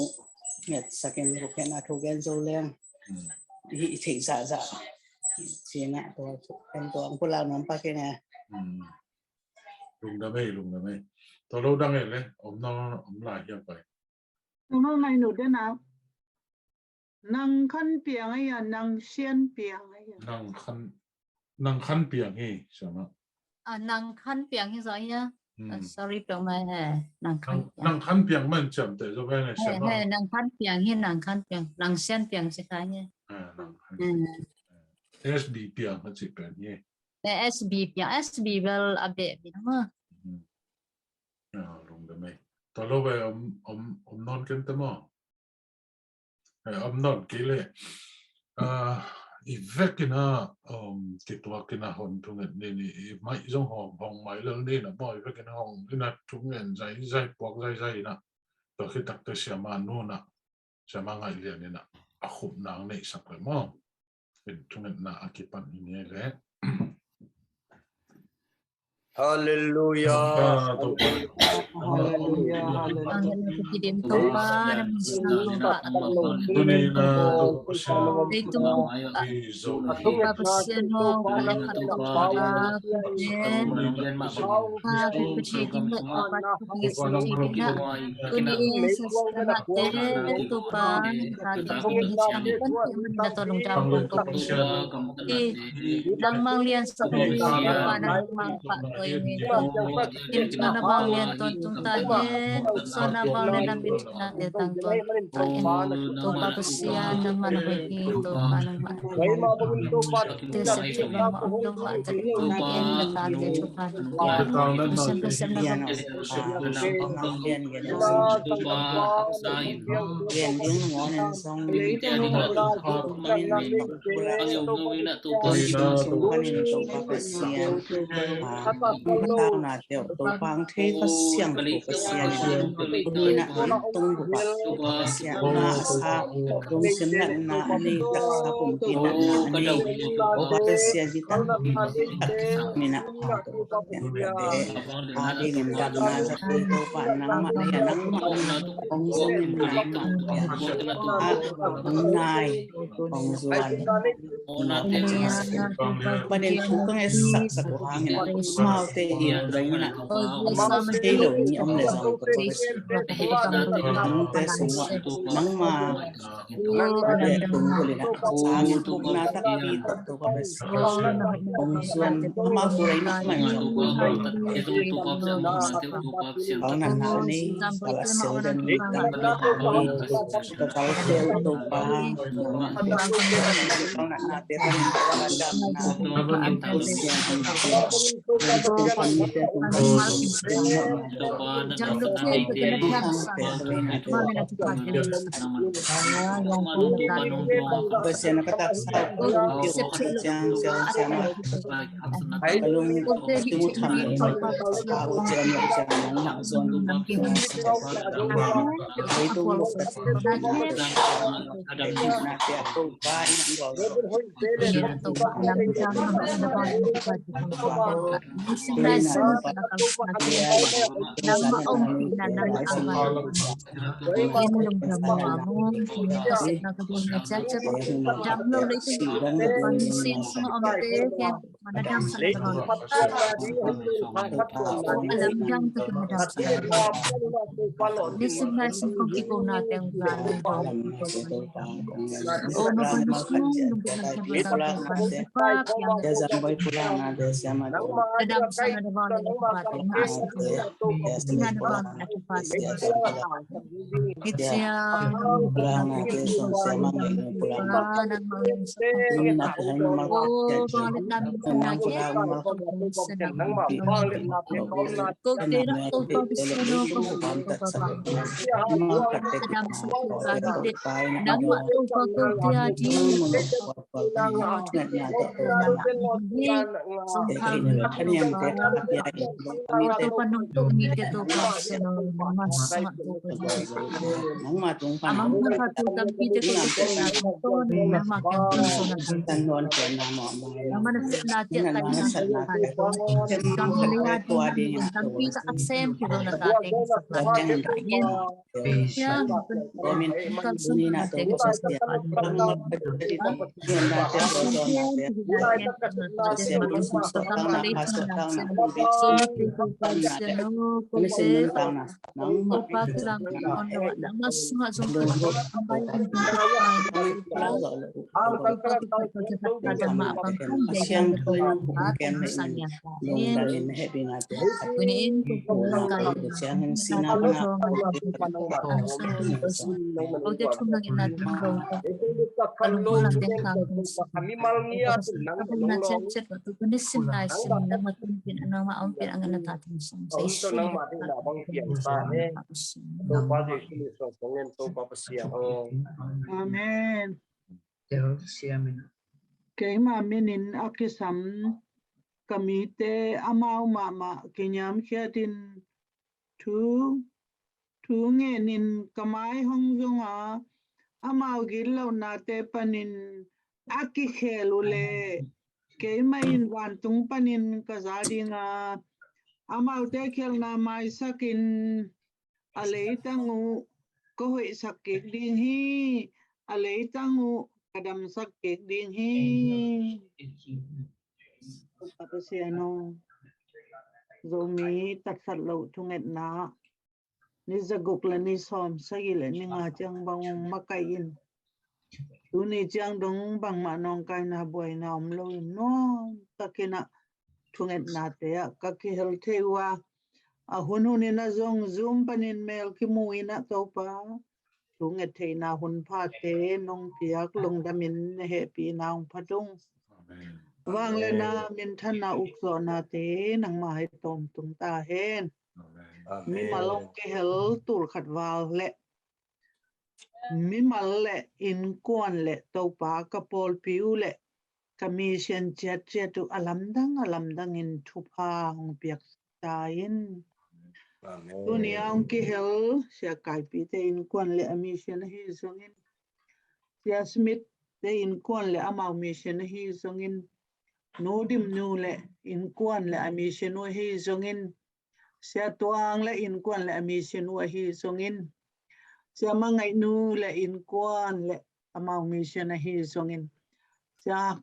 ngetsak in ko kiangah thu gen zo leng i theih zahzah ci in ah tua thu ken tua ang pulak nuam pak ing e. Lungdam ei, lungdam ei. Tua lo dang ei le om nang om lai hiam pai. Tua lo nai nu den au. Nang Khan Piang ahi a, Nang Sian Piang ahi a? Nang Khan, Nang Khan Piang hi, siama. Ah, Nang Khan Piang hi zaw hi a. Hmm. Ah, sorry, Piang mai he. Nang Khan Piang. Nang Khan Piang man ciamteh zaw ve ne, siama. He, Nang Khan Piang hi, Nang Khan Piang. Nang Sian Piang ci kha hi. Ah, Nang Khan Piang. Hmm. S B Piang a ci pen hi. Eh, S B Piang, S B bel a beh bia maw. Hmm. Ah, lungdam ei. Tua lo ve om, om, om nawn ken te maw. Eh, om nawn kei leh. Ah, i vekin a, um, kituakin a hong thungen ni, ni, i mai zong hong, hong mai lel ni na maw, i vekin a hong, in a thungen zai, zai, puak zai, zai na. Tua khit tak teh siama nu na, siama Ngaih Lian in a, a khupna ang neihsak leh maw. In thungetna a kipan hi ni leh. Halleluia. Halleluia, halleluia. Nangmah lian sa Topa, nangmah pahtawi ni. Lim cina vanglian tawntung ta hen. Suan a vanglian a min cina te tangtawn ta hen. Topa Pasian, nangmah na hoih hi. Topa nangmah te sepcip nangmah om nangmah te sepcip hi hen. Na ta te Topa nangmah te sepcip nangmah Topa ang thei Kha Siangtho Pasian in tuni in a tung bup ah Pasian na a sa lungsim natna a nei, taksa pumpi natna a nei Topa Pasian hi ta. Min a Topa Pasian te a dingin dapna zat hi Topa, nangmah na hi a, nangmah na hong zong in nangmah na hi a, hong nai hong zuan. Panin thu ka ngetsak sak uh hangin a, amaute in dong in a, amaute lo ni om le zong, Topa Pasian, nangte sungah nangma le tung bul in a, sangin pukna takpi tawh, Topa Pasian, hong zuan, amau thu rei nak man zong, bang natna a nei, kal a sel den, bang natna a nei, ka kal khel Topa, bang natna te panin Topa na damna, Topa mite tung Topa na damna, Topa na damna te, Topa na damna te, Pasian a ka taksa, Pasian, Pasian, Pasian, Ka lung, ka lung tham lo, ka ka ut ciang lo ciang nangmah zuan, leitung lo ka ciang nate a Topa in an gual zo. Ina na satna ka tua ding ina tua a sem ki lo na ta teng sa tua teng in ta in. Tua min tuni na te ko sa sia a tang ma ka tuni na te ko sa na te ko sa na ka so tang na ko bi so tang na te ko sa tang na nang ma Amen. Keima minin a kisam ka mite amau mahmah kiniamkhiatin thu thu ngenin ka mai hong zong a, amau gitlohnate panin a kikhel uh leh keima in vantung panin ka za ding a, amaute khialhna maisakin a leitang uh ka hoihsak kik ding hi. A leitang uh ka damsak kik ding hi. Pasian aw, Zomi tatsat loh thungetna ni zaguk le ni sawm sagih le ni nga ciang bang hong makaih in. Tuni ciang dong bangmah nawngkaina buaina om loin nuam takin ah thungetnate ah ka kihel thei uh a, a hunhun in ah zong Zoom panin mel kimu in ah Topa thunget theihna hun phate nong piak lungdamin na hehpihna hong phat ung. Vangliatna minthanna ukzawhnate nangmah hai tawmtung ta hen. Mimal hong kihel tul khat val le mimal le innkuan le Topa ka pawlpi uh le ka mission ciatciat uh a lamdang a lamdangin thupha hong piak ta in. Tuni a hong kihel Sia Kaipite innkuan le a mission ahi zongin, Sia Smith te innkuan le amau mission ahi zongin, Nu Dim Nu le innkuan le a mission uh ahi zongin, Sia Tuang le innkuan le a mission uh ahi zongin, Sia Mangaih Nu le innkuan le amau mission ahi zongin, Sia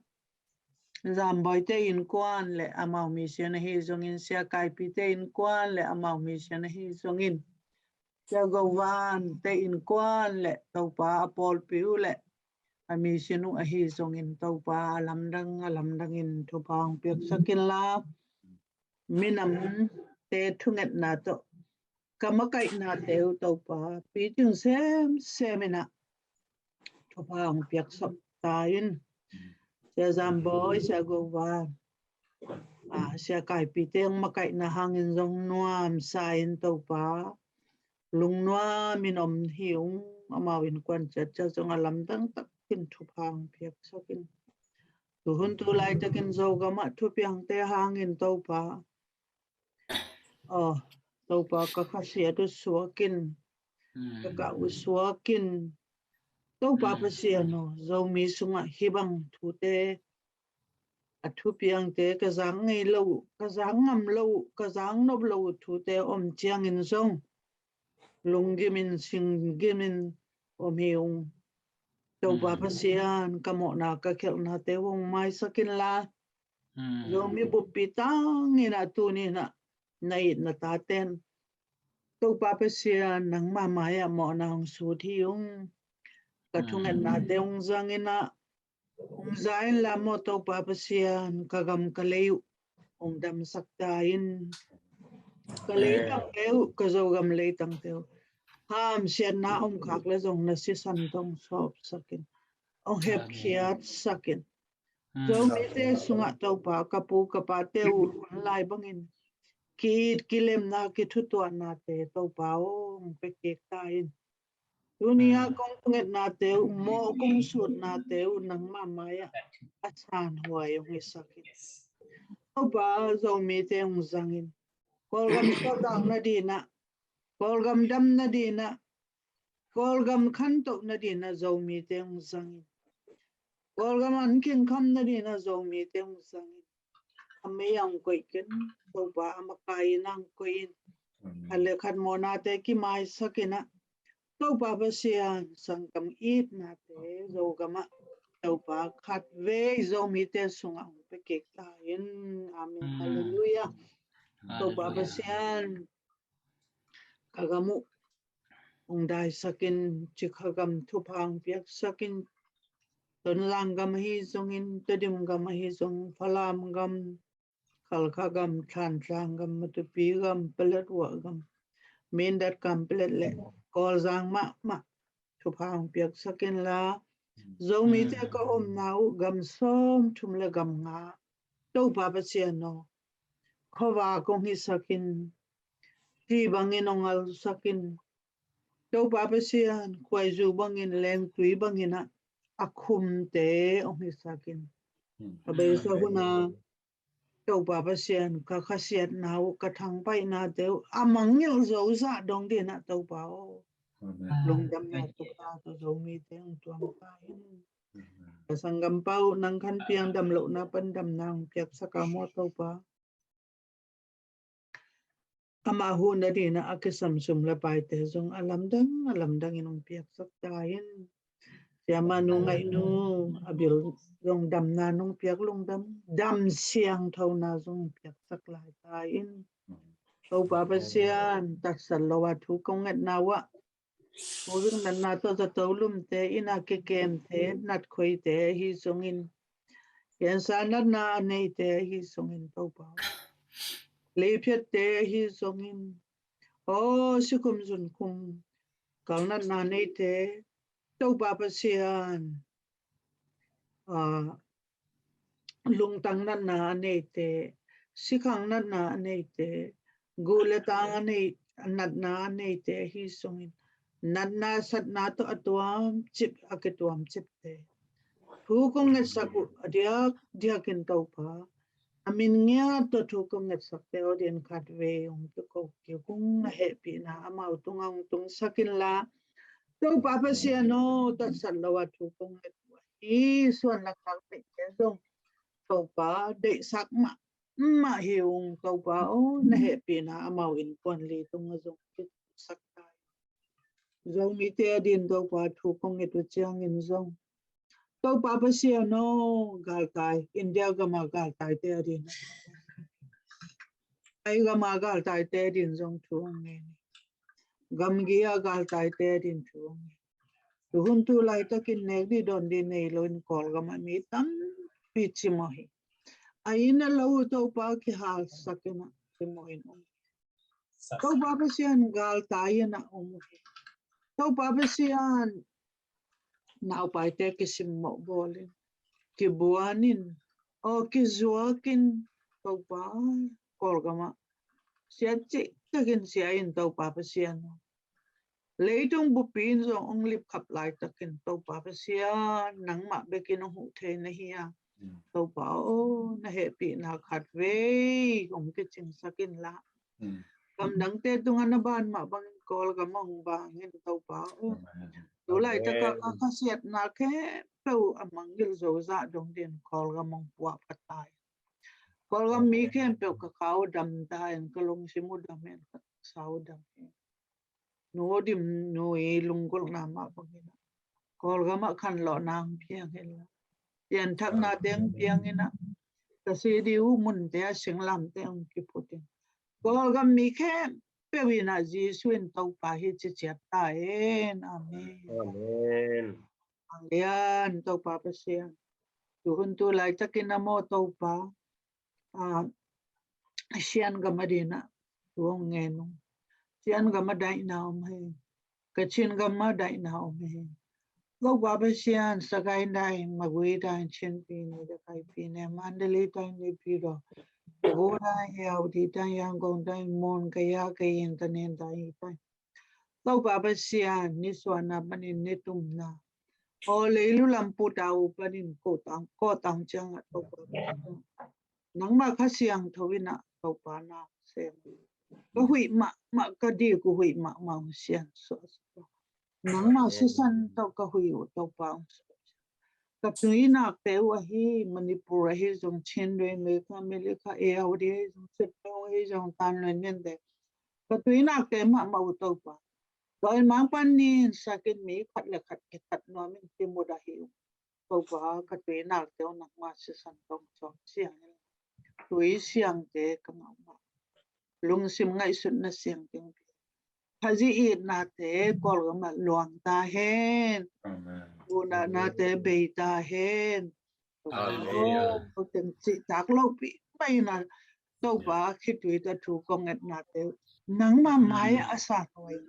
Zambawite innkuan le amau mission ahi zongin, Sia Kaipite innkuan le amau mission ahi zongin, Sia Govante innkuan le Topa a pawlpi uh le a mission uh ahi zongin Topa a lamdang a lamdangin thupha hong piaksak inla, minamte thungetna tawh ka makaihnate uh Topa picing semsem in ah thupha hong piaksak ta in. Sia Zambawi, Sia Gova, Sia Kaipite hong makaihna hangin zong nuamsa in Topa lungnuamin om hi ung. Amau innkuan ciatciat zong a lamdang takin thupha hong piaksak in. Tuhun tu laitakin Zogamah thupiangte hangin Topa, aw Topa ka khasiat uh suakin, ka kah uh suakin, Topa Pasian aw, Zomi sungah hih bang thute, a thupiangte ka zak ngei lo uh, ka zak ngam lo uh, ka zak nop lo uh thute om ciangin zong lunggimin singgimin om hi ung. Topa Pasian, ka mawhna ka khialhnate hong maisak inla, Zomi buppi tangin ah tuni in ah na itna taten Topa Pasian nangmah mai-ah mawhna hong sut hi ung. Ka thungetnate hong zang in ah hong za inla maw Topa Pasian, ka gam ka lei uh hong damsak ta in. Ka leitangte uh, ka Zogam leitangte uh, hamsiatna om khak le zong na sisan tawh hong sawpsak in, hong hepkhiatsak in. Zomite sungah Topa ka pu ka pate uh hun lai bangin ki-it kilemna kithutuahnate Topa aw hong pia kik ta in. Tuni a kong thungetnate uh, mawh kong sutnate uh nangmah mai-ah a sanhuai hong hisak in. Topa Zomite hong zang in. Kawlgam suahtak nadinah, Kawlgam dam nadinah, Kawlgam khantoh nadinah Zomite hong zang in. Kawlgam an kingkham nadinah Zomite hong zang in. a mei ang koih ken, Topa a makai in ang koih in. Khat le khat mawhnate kimaisak in ah, Topa Pasian, sanggam itnate Zogam ah, Topa khat vei Zomite sungah hong pia kik ta in. Amen. Halleluiah. Topa Pasian, ka gam uh hong daisak in, Cikha gam thupha hong piaksak in, Tonzang gam ahi zongin, Tedim gam ahi zong, Falam gam, Khalkha gam, Thantlang gam, Matupi gam, Paletwa gam, Mindat gam, Palet le Kawlzang mahmah thupha hong piaksak in la, Zomite ka omna uh gam sawmthum le gam nga, Topa Pasian aw, khuavak hong hisak in, ti bangin hong alsak in, Topa Pasian, khuaizu bangin, lengtui bangin ah a khumte hong hisak in. A beisa hun ah Topa Pasian, ka khasiatna uh, ka thangpaihnate uh a mangngilh zo zah dong ding ah Topa aw, lungdamna thupha tawh Zomite hong tuam ta in. Ka sanggampa uh nang khan piang, damlohna pan damna hong piaksak a maw Topa. Amah huhna ding ah a kisam sum le paite zong a lamdang a lamdang in hong piaksak ta in. Siamah nu Ngaihnu, a bil zong damna nong piak, lungdam, dam siangthona zong hong piaksak lai ta in. Topa Pasian, tatsat lo a thu kong ngetna uh ah, thu zingnatna tawh zato lumte, inn a kikemte, natkhoite ahi zongin, cancer natna a neite ahi zongin Topa, leiphiatte ahi zongin, aw, sikhum zunkhum kalnatna neite, Topa Pasian, ah, lungtang natna a neite, sikhang natna a neite, guh le tang a nei, natna a neite ahi zongin, natna satna tawh a tuamcip, a kituamcipte, thu kong ngetsak uh a diakdiakin Topa, a min ngiat tawh thu kong ngetsakte aw ding khatvei hong kiko kik ung, na hehpihna amau tungah hong tungsak inla, Topa Pasian aw, tatsat lo a thu kong nget uh ahi suan lakhak neihte zong Topa, deihsak mahmah hi ung Topa aw, na hehpihna amau innkuan li tungah zong kitusak ta in. Zomite a ding Topa, thu kong nget uh ciangin zong Topa Pasian aw, galtai, India gam a galtaite a ding, Thai gam a galtaite a ding zong thu hong ngen hi. Gamgi a galtaite a ding thu hong ngen hi. Tu hun tu laitakin nek dih dawn dih nei loin Kawlgam ah mi tampi cimawh hi. A inn a lo uh Topa kihalsak in ah cimawh in om hi. Topa Pasian, galtai in ah om uh hi. Topa Pasian, naupaite kisimmawh bawlin, kibuanin, aw, kizuakin, Topa, Kawlgam ah sia cihtakin sia in, Topa Pasian aw. Leitung bupi in zong hong lipkhap laitakin, Topa Pasian, nangmah bekin hong huh thei na hi a, Topa aw, na hehpihna khatvei hong kicingsak inla, gamdangte tungah na ban mah bangin Kawlgam ah hong bang in, Topa aw. Tu laitaka ka khasiatna khempeuh a mangngilh zo zah dong ding Kawlgam hong puahpha ta in. Kawlgam mi khempeuh ka kha uh dam ta in, ka lungsim uh dam in, ka sa uh dam in. Nu Dim nu i lunggulhna mah bangin ah Kawlgam ah khanlawhna hong piang inla, pianthaknate hong piang in ah, ka sidi uh munte ah singlamteh hong kiphut in. Kawlgam mi khempeuh in ah Jesu in Topa hi ci ciat ta hen. Amen. Amen. A lian Topa Pasian, tu hun tu laitakin ah maw Topa, ah, Shan gam a ding ah thu hong ngen ung. Shan gam ah daihna om hi. Kachin gam ah daihna om hi. Topa Pasian, Sagaing dai, Magway dai, Chin Pyine, Rakhine Pyine, Mandalay dai, Naypyidaw, Go dai, Ayeyarwady dai, Yangon dai, Mon, Kayah, Kayin, Tanintharyi dai. Topa Pasian, nisuahna panin nitumna, aw, leilu lamputa uh panin kawtang, kawtang ciangah Topa Pasian, nangmah Kha Siangtho in ah Topa na sem. Ka huih mahmah, ka dik uh huih mahmah hong siansuah. Nangmah sisan tawh ka huih uh Topa hong suah. ka tuinakte uh ahi Manipur ahi zong, Chin Reimei kha, Melika e audi ahi zong, Sitpeu ahi zong, tan luen nente, ka tuinakte mahmah uh Topa. Tua in mangpan nin sakin mi khat le khat kithat nuamin kimudah hi uh. Topa ka tuinakte uh nangma sisan tong sawm siang in, tui siangte ka ngah uh mah, lungsim ngaihsutna siangte uh, Khazi itnate Kawlgam ah luang ta hen. Amen. Unate bei ta hen. Hallelujah. Ko teng cih tak lo pi pai na Topa khitui ta thu kong etnate nangma mai a sa nuai.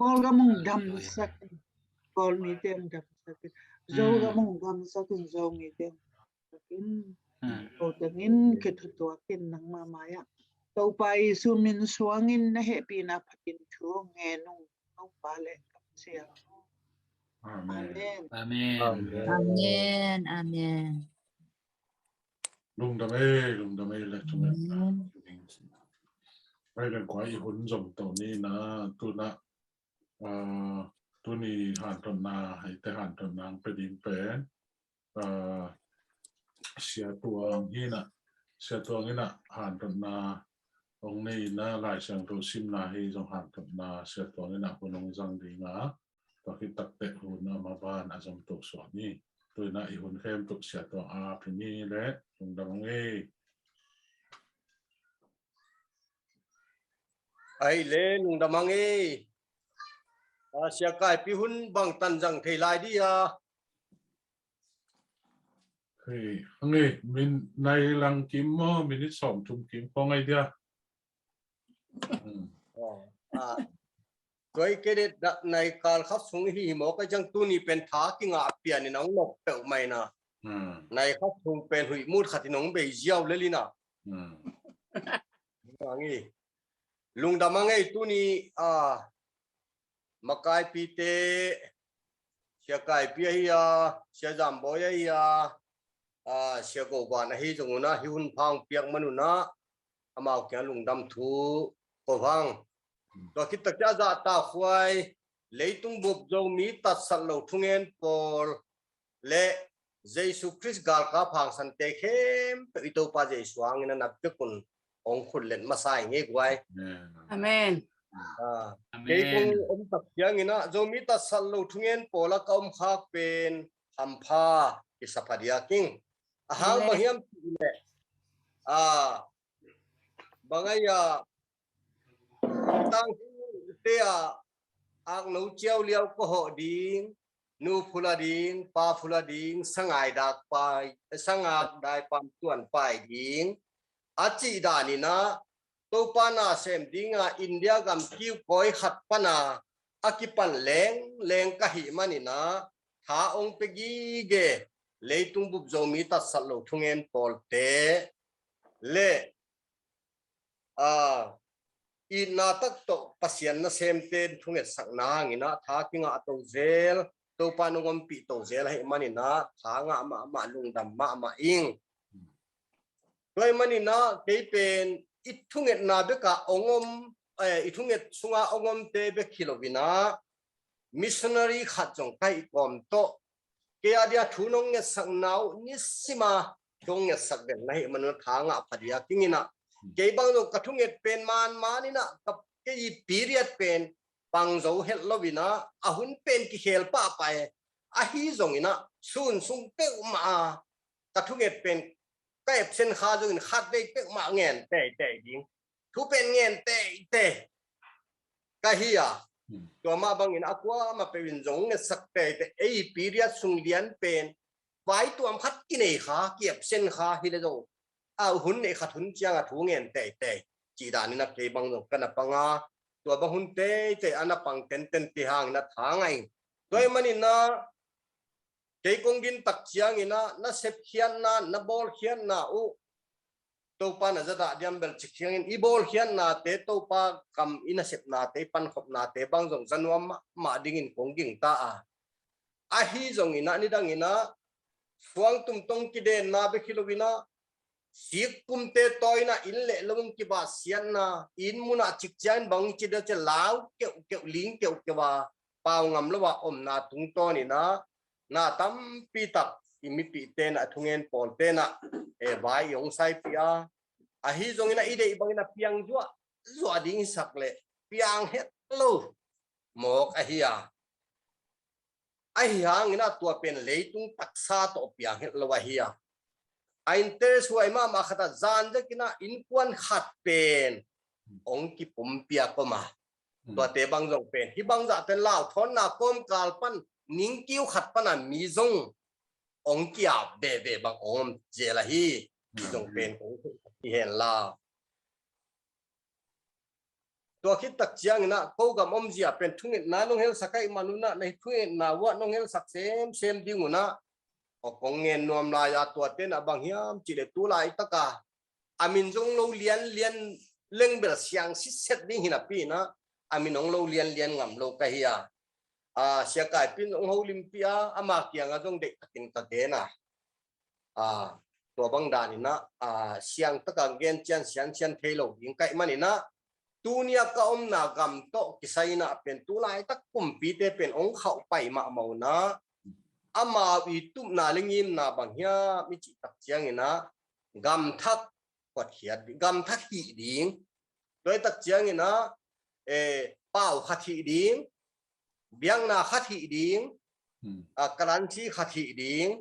Kawlgam ung dam sakin, Kawl mite ung dam sakin, Zogam ung dam sakin, Zo mite ung dam sakin. Ko tengin kithutuakin nangma mai ah Topa Jesu min suangin na hehpihna phatin thu ngen ung. Topa le kamsiang. Amen. Amen. Amen. Amen. Amen. Lungdam ei, lungdam ei le thunget. Amen. Pai le kua i hun zom to ni na tuna, ah, tuni hantotna, hei te hantotna ang pe ding pen, ah, Sia Tuang hi na, Sia Tuang hi na hantotna ong nei na Lai Siangtho simna hi zong hantotna Sia Tuang hi na hun ong zang ding a, tua khit takteh hun a ma ban a zom to suak ni. Tui na i hun khem tuk Sia Tuang a pi ni le lungdam ang ei. Ai le lungdam ang ei. A, Sia Kaipi hun bang tan zang thei lai di a. Hei, ang ei, min nai lang kim maw, minit sawm thum kim khong ai dia. Hmm. Oh, ah. Koi kedet dak nai kal khat sung hi hi maw, ka jang tuni pen tha kingah pian in ang nok peuh mai na. Hmm. Nai khat sung pen huih mut khat in ang bei ziau lel in a. Hmm. Ang ei. Lungdam ang ei tuni, ah, makaipite, Sia Kaipi ahi a, Sia Zambawi ahi a, ah, Sia Govan ahi zong un a, hi hun pha ong piak man un a, amau kiang lungdam thu ko vang. Tua khit tak cia zahtakhuai, leitung bup Zomi tatsat lo thungen pawl le Jesu Khrist galkap hangsante khempeuh i Topa Jesu hangin a na pekun ong khut let masa i ngei guai. Amen. Ah, kei kong om tak ciangin a Zomi tatsat lo thungen pawl a ka om khak pen hampha i sa phadiak ing. A hang bang hiam cih leh, ah, bang ai a tang te a akno ciau liau ka hawh ding, nu phula ding, pa phula ding, sangak dai pai, sangak dai pam tuan pai ding a cih dan in a Topa na sem ding a India gam kiu kawi khat pan a a kipan leng leng ka hih man in a tha ong pe gige leitung bup Zomi tatsat lo thungen pawlte le, ah, itna tak tawh Pasian nasemte thungetsakna hangin a tha kingah to zel, Topa nong ompih to zel ahih man in a tha ngah mahmah, lungdam mahmah ing. Tua ahih man in a kei pen i thungetna bek a ong om, eh, i thunget sunga ong omte bek hi lo in a missionary khat zong ka hih kawm tawh kei a dia thu nong ngetsakna uh nisim a thu ong ngetsak den na hih man un a tha ngah phadiak ing in a, kei bang zong ka thunget pen man man in a, ka, kei i period pen pang zo het lo in a, a hun pen kikhel pahpah e. Ahi zong in a sun sung peuhmah a ka thunget pen ka absent kha zong in khat vei peuhmah ngen teitei ding, thu pen ngen teitei ka hi a. Tua mah bangin a kuamah peuh in zong ngetsak teitei, ei period sung lian pen vai tuam khat kinei kha, ki absent kha hi le zong a hun neih khat hun ciang a thu ngen teitei cih dan in a kei bang zong ka na pang a, tua bang hun teitei a na pang tenten ti hangin a tha ngah ing. Tua ahih man in a kei kong gin tak ciangin a na sepkhiatna, na bawlkhiatna uh Topa na zadah diam bel cik ciangin i bawlkhiatnate, Topa kam i nasepnate, i pankhopnate bang zong za nuam mahmah dingin kong gingta a. Ahi zongin a nidangin a suangtum tong kidenna bek hi lo in a, sikpumte tawi in a inn le lo in kivahsiatna, inn mun ah cik ciangin bang ci dia cia lau keuhkeuh, ling keuhkeuh a, pau ngam lo a omna tungtawn in a na tampi tak i mipihte na, a thungen pawlte na, e, vai i hong saipih a, ahi zongin a i deih bangin a piang zuah zuah ding i sak leh piang het lo mawk ahi a. Ahi hangin a tua pen leitung taksa tawh piang het lo ahi a. A interest huai mahmah khat a zan zekin a innkuan khat pen hong kipumpiak om a. Hmm. Tuate bang zong pen hih bangzah ten lau thawnna kawmkal pan ningkiu khat pan a mi zong hong kiap veve bang hong om zel ahi. Hih zong pen kong theih hi hen la. Tua khit tak ciangin a ko gam omzia pen thungetna nong helsak ahih man un a, na thungetna uah nong helsak semsem ding un a, aw kong ngen nuam lai a, tuate na bang hiam cih leh tu laitak a a min zong lo lianlian leng bel siang sitset ding hi napi in a, a min hong lo lianlian ngam lo ka hi a. A, Sia Kaipi in hong holimpih a, ama kiangah zong deihtakin ka gen a. A, tua bang danin a, a, siangtak a gen cian siansian thei lo ding ka hih manin a, tuni a ka omna gam tawh kisai in a pen tu laitak kumpite pen hong khauh pai mahmah un a, amau i tupna le ngimna bang hiam i cih tak ciangin a, gam thak hotkhiat ding, gam thak hih ding. Tua i tak ciangin a, e, pau khat hih ding, biakna khat hih ding, hmm, a, currency khat hih ding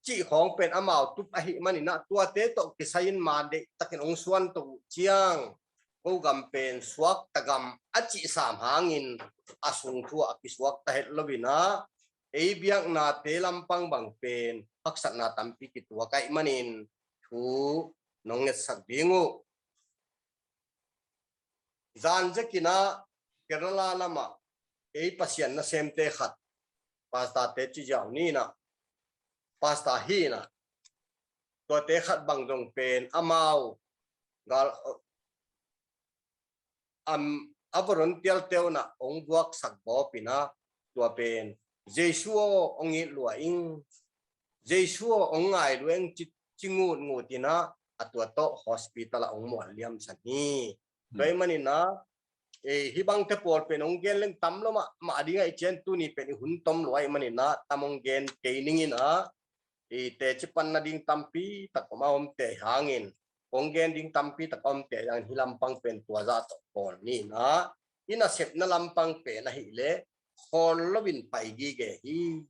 cih khawng pen amau tup ahih manin a, tuate tawh kisai in ma deihtakin hong suan to uh ciang, ko gam pen suakta gam a cih sam hangin a sung thu a kisuakta het lo in a, ei biaknate lampang bang pen haksatna tampi kituak ahih manin thu nong ngetsak ding uh. Zan zekin a Kerala lamah ei Pasian nasemte khat, pastorte ci ziau ni in a, pastor hi in a, tuate khat bang zong pen amau gal, am, a volunteerte un a hong vuaksak gawp in a, tua pen Jesu aw hong it lua ing, Jesu aw hong ngai lua ing ci, ci ngutngut in a, a tua tawh hospital ah hong mual liamsan hi. Hmm. Tua ahih manin a, e, hih bangte pawl pen hong gen leng tam lo mahmah ding ahih ciang tuni pen i hun tom lua ahih manin a, tam hong gen kei ning in a, i teci pan nading tampi tak om a, omte hangin kong gen ding tampi tak a omte hangin hih lampang pen tua zah tawh khawl ni in a, i nasepna lampang pen ahih leh khawl loin pai gige hi.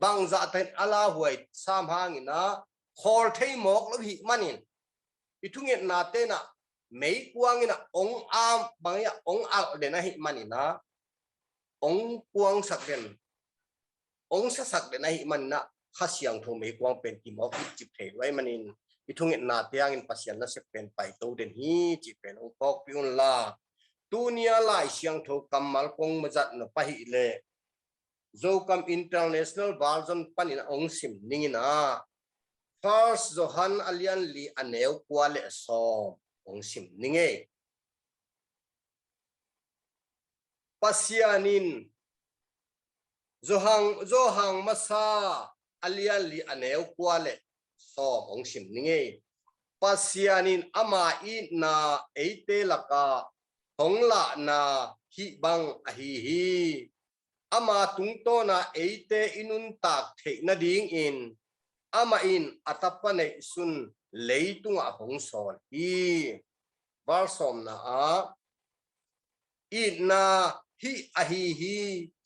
Bangzah takin a lauhuai sam hangin a khawl thei mawk lo hih manin, i thungetnate in a meikuang in a hong am bang in a hong alh den ahih manin a, hong kuangsak den, hong sasak den ahih manin a, Kha Siangtho meikuang pen kimawk ipcip thei lo ahih manin, i thungetnate hangin Pasian nasep pen paito den hi cih pen hong phawkpih un la. Tuni a Lai Siangtho kammal kong mazat nop ahih leh Zokam International Version panin hong sim ning in a, First Johan a lian li a neu kua le sawm hong sim ning ei. Pasian in Johan, Johan masa a lian li a neu kua le sawm hong sim ning ei. Pasian in ama itna eite lakah hong lahna hih bang ahi hi. Ama tungtawna eite i nuntak theih nadingin amah in a tapa neihsun leitungah hong sawl hi. Val sawmna ah, itna hih ahi hi.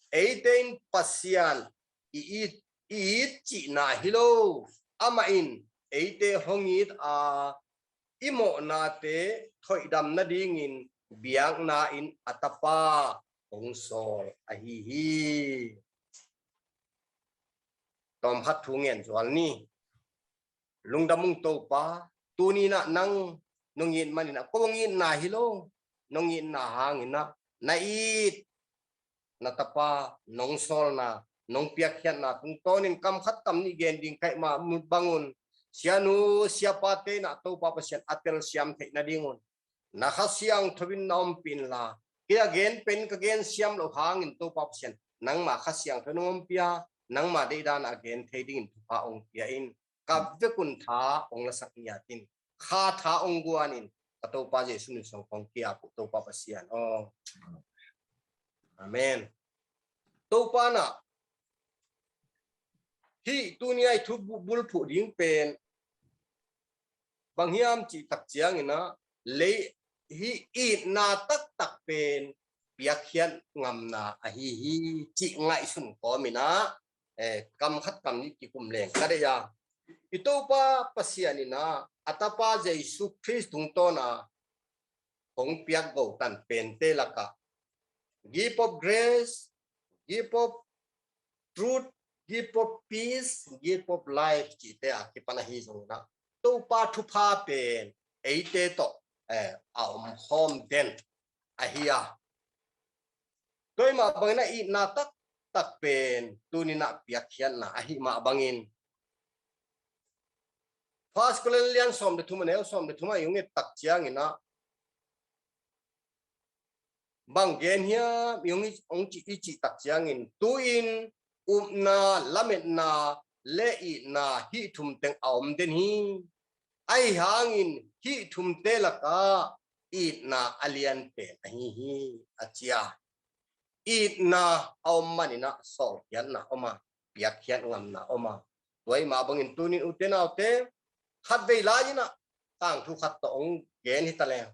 Eite in Pasian i it, i it cihna hi lo, amah in eite hong it a, i mawhnate thoihdam nadingin biakna in a tapa hong sawl ahi hi. Tawmkhat thu ngen zual ni. Lungdam ung Topa, tuni in a nang nong it manin a, ko hong itna hi lo, nong itna hangin a, na it na tapa nong sawlna, nong piakkhiatna tungtawnin kam khat kam nih gen ding ka hih mah bangun, sianu siapate in a Topa Pasian a telsiam theih nadingun, na Kha Siangtho in na ompih inla, kei a gen pen ka gen siam loh hangin Topa Pasian, nangma Kha Siangtho in hong ompih a, nangma deihdan a gen thei dingin thupha hong pia in. Ka vekun tha hong lasak ngiat in, kha tha hong guan in, ka Topa Jesu min suang kong ki-ap uh Topa Pasian aw. Amen. Topa in a Hih tuni a i thu bu-, bulphuh ding pen bang hiam cih tak ciangin ah, lei hih itna taktak pen piakkhiat ngamna ahi hi cih ngaihsun kawmin ah, eh, kam khat kam nih kikum leng ka deih a. I Topa Pasian in ah a Tapa Jesu Khrist tungtawn a hong piak go tan pente lakah gift of grace, gift of truth, gift of peace, gift of life cihte a kipan ahi zongin ah, Topa thupha pen eite tawh, eh, a om khawm den ahi a. Tua ahih mah bangin ah itna taktak pen tuni-in ah piakkhiatna ahih mah bangin, First Corinthians sawm le thum a neu sawm le thum ah i hong et tak ciangin ah, bang gen hiam i hong, hong cih, i cih tak ciangin, tu-in upna, lametna le itna hih thum teng a om den hi. Ahi hangin hih thumte lakah itna a lian pen ahi hi, a ci a. Itna a om manin ah sawlkhiatna om a, piakkhiat ngamna om a. Tua ahih mah bangin tuni-in ute naute, khatvei lai-in ah tangthu khat tawh hong gen hi ta leng,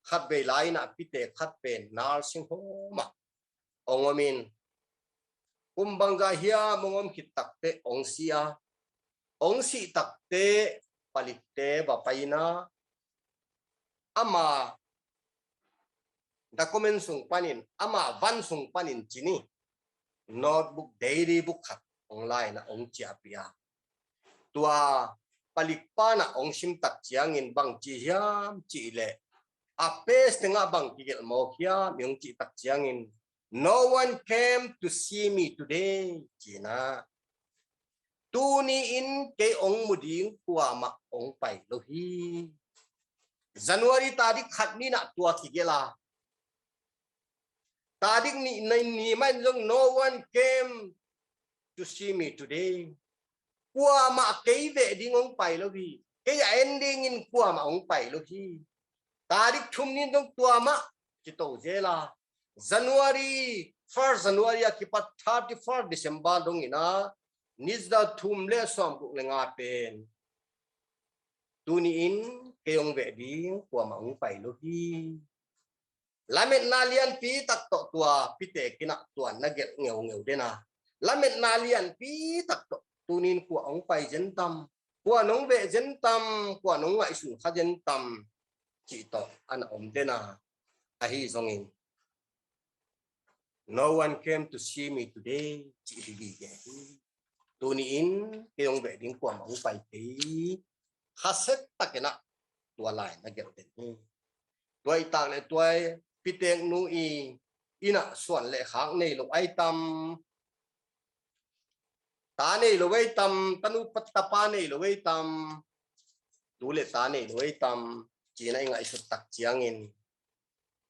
khatvei lai-in ah pite khat pen nursing home ah hong omin, kum bangzah hiam hong om khit takteh hong si a, hong sih takteh palikte va pai-in ah, ama document sung panin, ama van sung panin ci ni, notebook, diary book khat hong la-in ah hong ciahpih a. Tua palik pan ah hong sim tak ciangin bang ci hiam cih leh, a page tengah bang kigelh mawk hiam i hong cih tak ciangin, "No one came to see me today," ci-in ah. Tuni-in kei hong mu ding kuamah hong pai lo hi. January tarik khat ni-in ah tua kigelh a. Tarik nih, nih, nih mah in zong, "No one came to see me today." Kuamah kei veh ding hong pai lo hi. Kei a en dingin kuamah hong pai lo hi. Tarik thum ni-in zong tua mah kito zel a. January, first January a kipat thirty-first December dongin ah, ni za thum le sawmguk le nga pen, tuni-in kei hong veh ding kuamah hong pai lo hi. Lametna lianpi tak tawh tua pitek in ah tua na gelh ngeungeu den a. Lametna lianpi tak tawh tuni-in kua hong pai zen tam, kua nong veh zen tam, kua nong ngaihsun kha zen tam cih tawh a na om den a. Ahi zongin, "No one came to see me today," cih hi gige hi. Tuni-in kei hong veh ding kuamah hong pai kei. Khasia takin ah tua lai na gelh den hi. Tua i tak le tua i piteknu i inn ah suan le khak nei lo ai tam, ta nei lo ai tam, tanu pa, tapa nei lo ai tam, tu le ta nei lo ai tam, ci-in ah i ngaihsut tak ciangin,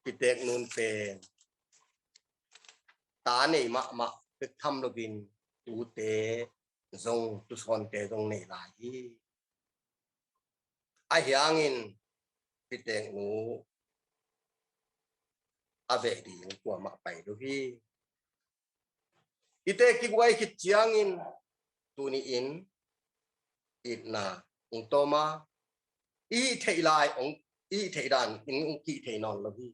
piteknu in pen ta nei mahmah bek tham loin tute zong, tusawnte zong nei lai hi. Ahi hangin piteknu a veh ding kuamah pai lo hi. I teh kiguai khit ciangin tuni-in itna hong tawm a, i hih theih lai hong, i hih theih dan in hong kih thei nawn lo hi.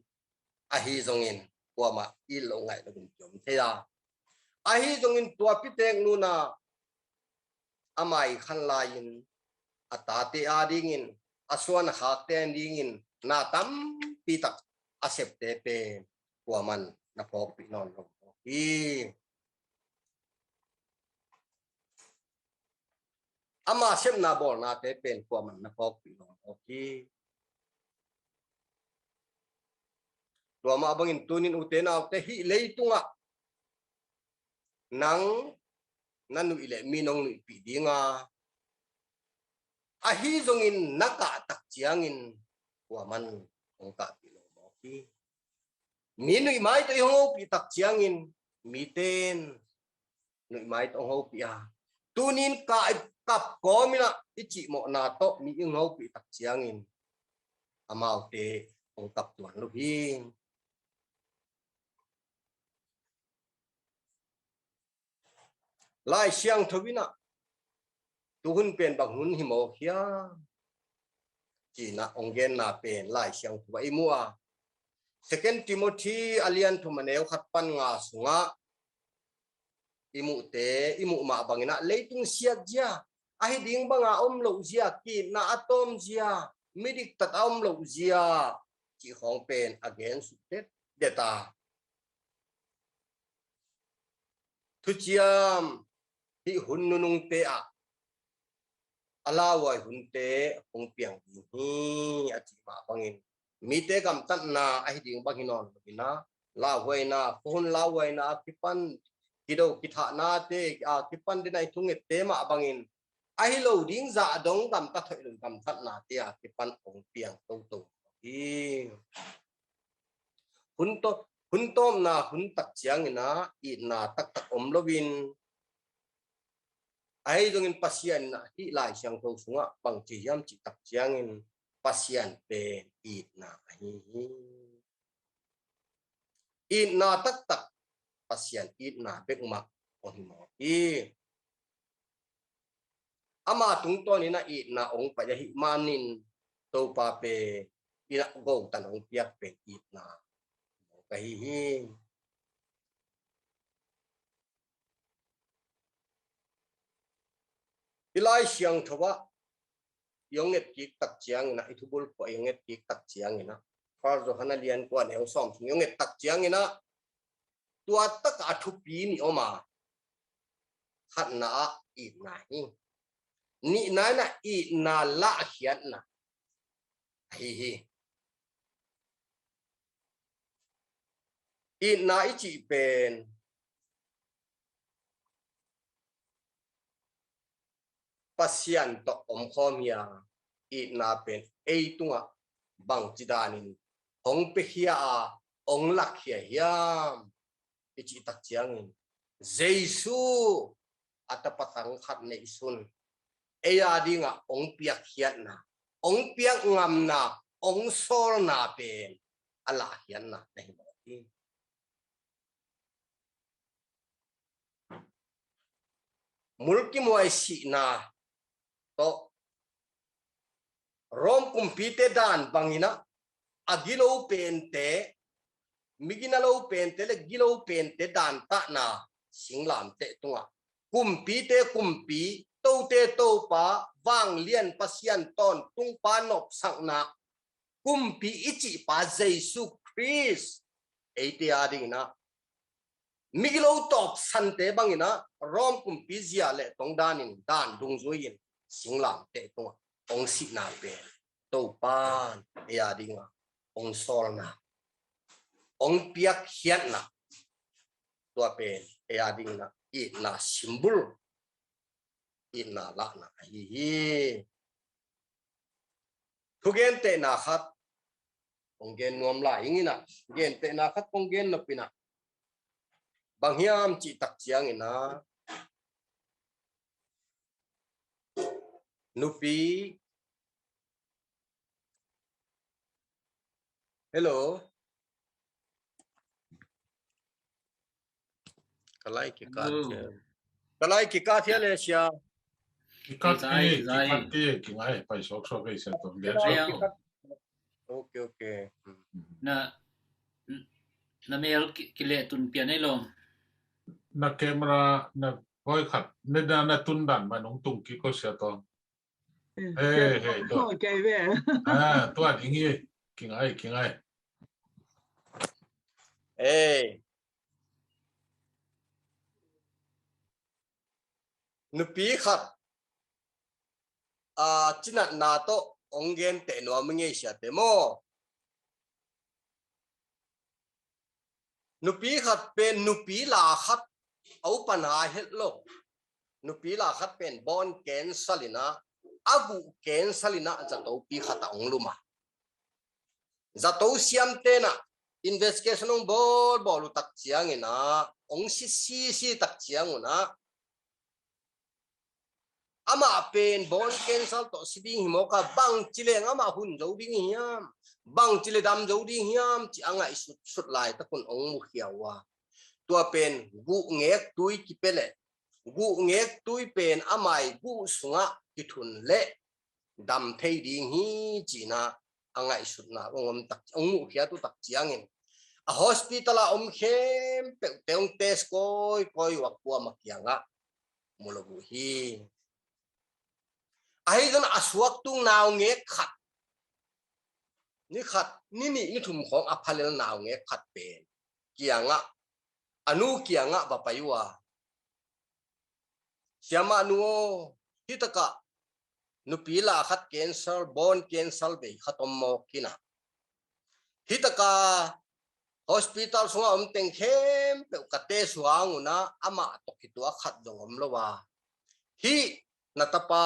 Ahi zongin kuamah it loh ngaih loin kiom thei a. Ahi zongin tua piteknu in ah ama i khan lai-in a tate a dingin, a suan a khakte a dingin na tampi tak a septe pen kuaman na phawkpih nawn lo hi. Ama sepna bawlnate pen kuaman na phawkpih nawn lo hi. Tua mah bangin tuni-in ute naute, hih leitungah nang na nuih leh mi nong nuihpih ding a, ahi zongin na kah tak ciangin kuaman hong kahpih lo mawk hi. Mi nuihmai tawh i hong hopih tak ciangin mite in nuihmai tawh hong hopih a, tuni-in kah i kap kawmin ah i cihmawhna tawh mi i hong hopih tak ciangin amaute hong kap tuan lo hi. Lai Siangtho in ah Hun pen bang hun hi mawk hiam? Ci-in ah hong genna pen Lai Siangtho ah i mu a, Second Timothy a lian thum a neu khat pan nga sungah i muhte, i muh mah bangin ah leitung siat zia, ahi ding banga om loh zia, ki-itna a tawm zia, midiktat a om loh zia cih khawng pen a gen suk detdet a. Thuciam hih hun nunungte ah a lauhuai hunte hong piang ding hi a cih mah bangin, mite gamtatna ahi ding bang hi nawn lo-in ah, lauhuaina, khuahun lauhuaina a kipan, kido kithahnate a kipan ding a i thungette mah bangin, ahi lo ding zah dong gamtat hoih lo gamtatnate a kipan hong piang toto hi. Hun to, hun tawpna hun tak ciangin ah itna taktak om loin, ahi zongin Pasian in ah hih Lai Siangtho sungah bang ci hiam cih tak ciangin, Pasian pen itna ahi hi. Itna taktak, Pasian itna bek mah hong hi mawk hi. Ama tungtawnin ah itna hong pai ahih manin, Topa pen in ah gotan hong piak pen itna mawk ahi hi. I Lai Siangtho ah i hong et kik tak ciangin ah, i thubulphuh ah i hong et kik tak ciangin ah, First Johan a lian kua a neu sawm sung i hong et tak ciangin ah, tua takah a thupi nih om a, khatna ah itna hi. Nihna in ah itna lahkhiatna ahi hi. Itna i cih pen Pasian tawh omkhawm hi a, itna pen ei tungah bangci danin hong piakhia a, hong lakkhia hiam i cih tak ciangin, Jesu a tapa tang khat neihsun ei a dingah hong piakkhiatna, hong piak ngamna, hong sawlna pen a lahkhiatna na hi mawk hi. Mulkimhuai sihna tawh Rom kumpite dan bangin ah, a gilo pente, migina lo pente le gilo pente dantahna singlamteh tungah, kumpite kumpi, tote topa, vanglian Pasian tawntungpa nopsakna, kumpi i cihpa Jesu Khrist eite a dingin ah, migilo tawpsante bangin ah Rom kumpi zia le tong danin dan dungzui-in singlamteh tungah hong sihna pen Topan ei a dingah hong sawlna, hong piakkhiatna, tua pen ei a dingin ah itna symbol, itna lahna ahi hi. Thugentehna khat kong gen nuam lai ing in ah, gentehna khat kong gen nop in ah, bang hiam cih tak ciangin ah, nupi, hello. Ka lai kikat hial. Ka lai kikat hial e sia. Kikat hi, kikat hi, kingai, pai sok sok e sia tong dia sok. Ok, ok. Na, na mel ki, kile tun pian ei lo. Na camera, na voi khat, na, na, na tun dan ma nong tung ki ko sia tong. Hei, hei, tua. Ah, tua ding hi. Kingai, kingai. Hei. Nupi khat, ah, cinatna tawh hong genteh nuam ing ei siate maw. Nupi khat pen nupi la khat a upan hai het lo. Nupi la khat pen bone cancer in ah, a guh cancer in ah, zatopi khat ah hong lum a. Zato siamte in ah investigation hong bawlbawl uh tak ciangin ah, hong si sisi tak ciang un ah, amah pen bone cancer tawh si ding hi mawk a, bangci leng amah hun zo ding hiam, bangci le dam zo ding hiam, ci a ngaihsutsut laitak un hong mukhia uh a. Tua pen guhngek tui kipia leh guh ngektui pen amah i guh sungah kithun leh dam thei ding hi, ci-in ah a ngaihsutna hong om tak, hong muhkhiat uh tak ciangin, a hospital ah om khempeuhte hong test kawikawi uh a, kuamah kiangah mu lo uh hi. Ahi zongin a suak tung naungek khat, ni khat, ni nih, ni thum khawng a pha lel naungek khat pen kiangah, a nu kiangah va pai uh a, "Siamah nu aw, hih takah nupi la khat cancer, bone cancer vei khat om mawk hi-in ah, hih takah hospital sungah om teng khempeuh ka test uh hang un ah, amah tawh kituak khat zong om lo a, hih na tapa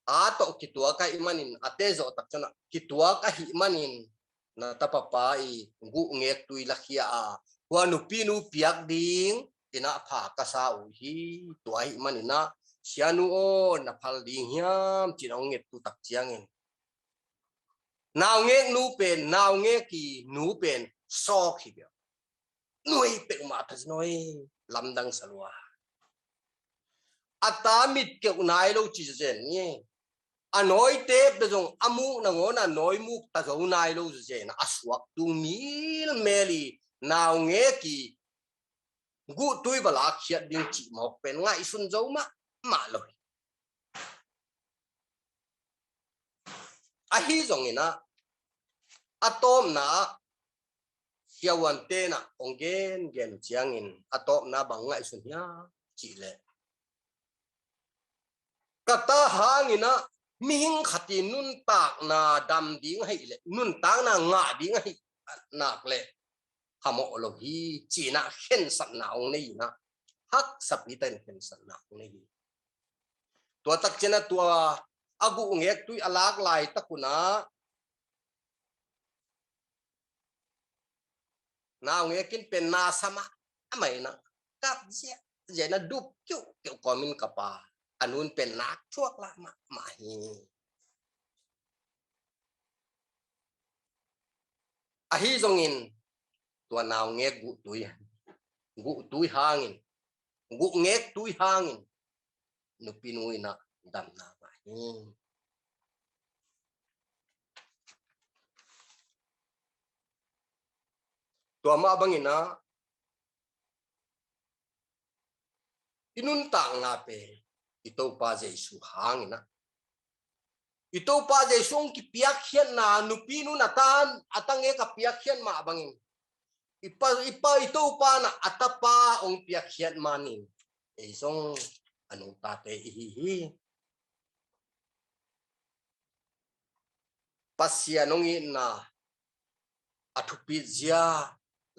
a tawh kituak ahih manin, a test zawh tak ciangin ah kituak ahih manin, na tapapa i guh ngektui lakhia a, hua nupinu piak ding in ah pha ka sa uh hi. Tua ahih manin ah, sianu aw, na phal ding hiam?" ci-in hong nget uh tak ciangin, naungek nu pen, naungek i nu pen sawk hi bia. Nuai peuhmah ta zen aw, lamdang sa lua. A ta mit keuh nai lo ci zen ni. A nawi tep ta zong a muk nangawn a nawi muk ta zo nai lo zen, a suak tung milmel i naungek i guhtui va lakkhiat ding cih mawk pen ngaihsun zo mahmah lo hi. Ahi zongin ah, a tawpna ah siavuante in ah hong gengen ciangin, a tawpna bang ngaihsun hiam cih leh, ka ta hangin ah mihing khat i nuntakna dam ding ahih leh, nuntakna ngah ding ahih nak leh, phamawh lo hi, ci-in ah khensatna hong nei in ah, haksa pi takin khensatna hong nei hi. Tua tak ciangin ah tua a guh ngektui a lak laitak un ah, naungek in pen na sa mahmah in ah, kap ziahziah in ah, dup kiuhkiuh kawmin kap a, a nu in pen nak thuak lah mahmah hi. Ahi zongin tua naungek guhtui, guhtui hangin, guh ngektui hangin nupinu in ah damna ngah hi. Tua mah bangin ah i nuntakna pen i Topa Jesu hangin ah, i Topa Jesu hong kipiakkhiatna, nupinu in a ta, a ta ngek a piakkhiat mah bangin, i Pa, i Pa, i Topa in ah a Tapa hong piakkhiat manin, ei zong a nungtate i hi hi. Pasian hong itna a thupit zia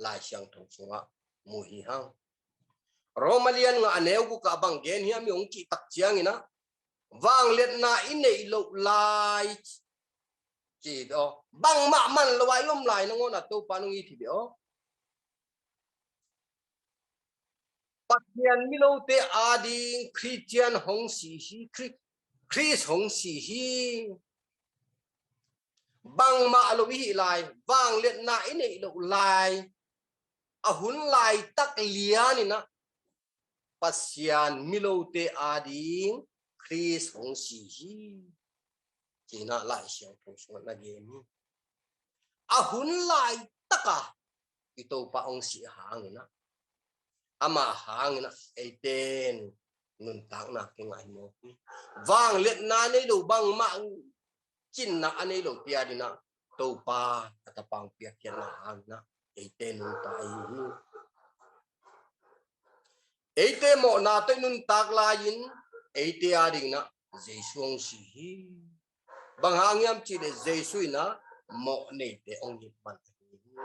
Lai Siangtho sungah mu hi hang. Roma lian nga a neu guk ah bang gen hiam i hong cih tak ciangin ah, vangliatna i neih loh lai, ci aw, bangmah man lo a i om lai nangawn ah Topa in hong it hi beh aw. Pasian milote ading Christian hong si hi, Chri-, Khrist hong si hi. Bangmah lo i hih lai, vangliatna i neih loh lai, a hun laitak lian in ah Pasian milote ading Khrist hong si hi, ci-in ah Lai Siangtho sungah na gen hi. A hun laitak a i Topa hong sih hangin ah, ama hangin ah eite in nuntakna kingah hi mawk hi. Vangliatna nei lo, bangmah cinna a nei lote ading ah Topa a Tapa hong piakkhiatna hangin ah eite nuntak ahi hi. Eite mawhna tawh i nuntak lai-in eite ading ah Jesu hong si hi. Bang hang hiam cih leh Jesu in ah mawh neite hong it man ahi hi.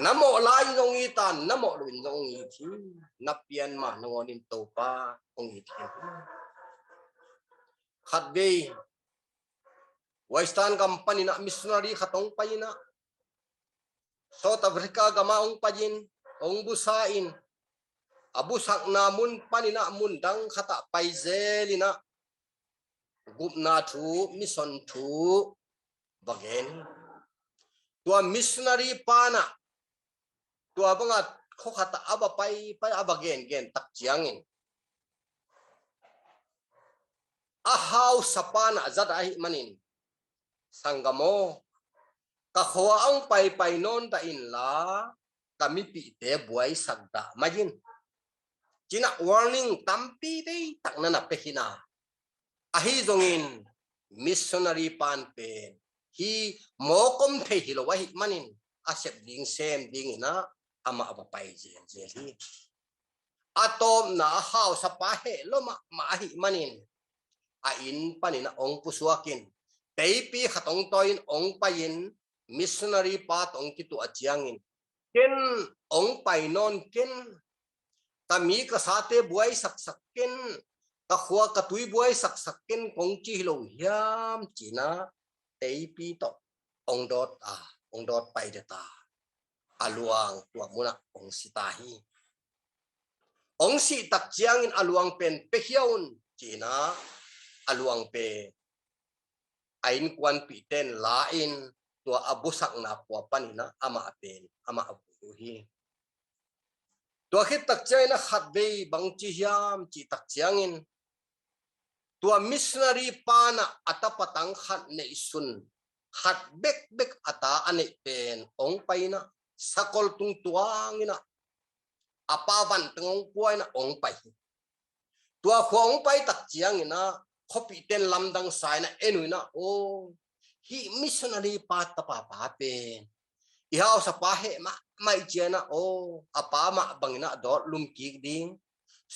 Na mawh lai-in hong it a, na mawh loin hong it hi. Na pian ma nangawn in Topa hong it hi. Khatvei Western gam panin ah missionary khat hong pai in ah, South Africa gam ah hong pai-in, hong busa in, a busakna mun panin ah mun dang khat ah pai zel in ah, gupna thu, mission thu va gen hi. Tua missionary pa in ah, tua bang ah khua khat ah a va paipai, a va gengen tak ciangin, a hausapa na a zat ahih manin, "Sanggam aw, ka khua ah hong paipai nawn dah inla, ka mipihte buaisak dah mai in," ci-in ah warning tampi vei tak na na pia hi na. Ahi zongin missionary pan pen hih mawk om thei hi lo ahih manin, a sep ding sem dingin ah amah va pai zelzel hi. A tawpna ah hausapa heh lua mahmah ahih manin, a inn panin ah hong pusuakin, teipi khat hong tawi-in hong pai-in, missionary pa tawh hong kituah ciangin, "Ken hong pai nawn ken, ka mi ka sate buaisaksak ken, ka khua ka tui buaisaksak ken," kong ci hi lo hiam, ci-in ah teipi tawh hong dawt a, hong dawt pai deta, a luang tua munah hong si ta hi. Hong sih tak ciangin, "A luang pen pekhia un," ci-in ah a luang pen a innkuanpihte in la-in, tua a busakna khua panin ah amah pen amah a vui uh hi. Tua khit tak ciangin ah khatvei bang ci hiam cih tak ciangin, tua missionary pan ah a tapa tang khat neihsun, khat bekbek a ta a neih pen hong pai-in ah sakol tung tuangin ah, a pa van teng hong kua-in ah hong pai hi. Tua khua hong pai tak ciangin ah khuapihte in lamdang sa-in ah en uh in ah, "Aw, hih missionary pa tapa pa pen i hausapa heh mahmah hi," ci-in ah, "Aw, a pa mah bangin ah dawt lum kik ding,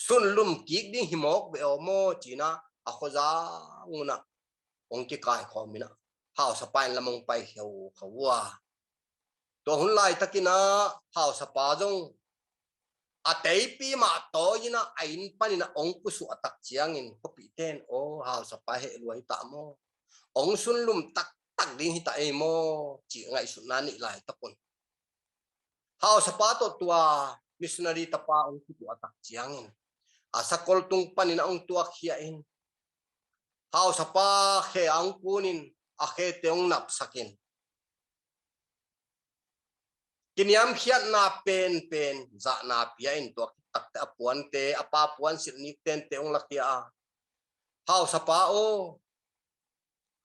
sun lum kik ding hi mawk beh aw maw," ci-in ah a khuazang un ah hong kikaikhawm in ah, hausapa inn lam hong pai kheukhau uh a. Tua hun laitakin ah hausapa zong a teipi mah tawi-in ah a inn panin ah hong pusuah tak ciangin, khuapihte in, "Aw, hausapa heh lua hi ta maw, hong sun lum taktak ding hi ta ei maw," cih ngaihsutna neih laitak un, hausapa tawh tua missionary tapa hong kituah tak ciangin, a sakol tung panin ah hong tuakkhia-in, hausapa khe ah hong kunin, a khete hong napsakin, kiniamkhiatna penpen zahna pia-in, tua khit takteh a puante, a pa puansilh niktente hong lakhia a, "Hausapa aw,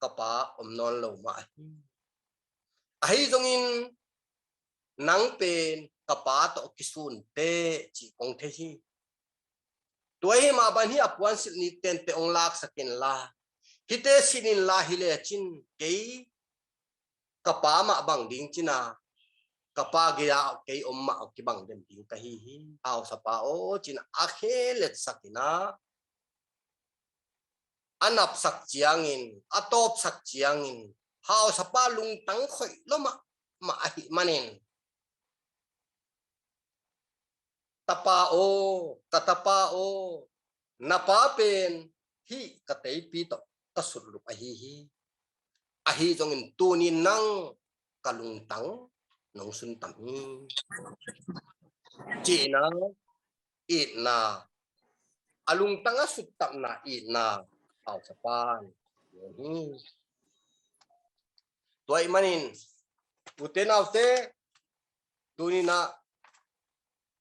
ka pa om nawn lo mah hi. Ahi zongin nang pen ka pa tawh kisun teh," cih kong thei hi. "Tua hi mah bang hi, a puansilh niktente hong laksak inla, hihte sin inla, hi lecin kei ka pa mah bang ding," ci-in ah, "ka pa gei-ah kei om mah a kibang den ding ka hi hi, hausapa aw," ci-in ah a khe letsak in ah, a napsak ciangin, a tawpsak ciangin, hausapa lungtang khoih lua mahmah ahih manin, "Tapa aw, ka tapa aw, na pa pen hih ka teipi tawh ka sutlup ahi hi. Ahi zongin tuni-in nang ka lungtang nong suntam hi," ci-in ah itna, a lungtang a suttamna itna, hausapa'n hi. Tua ahih manin, ute naute, tuni-in ah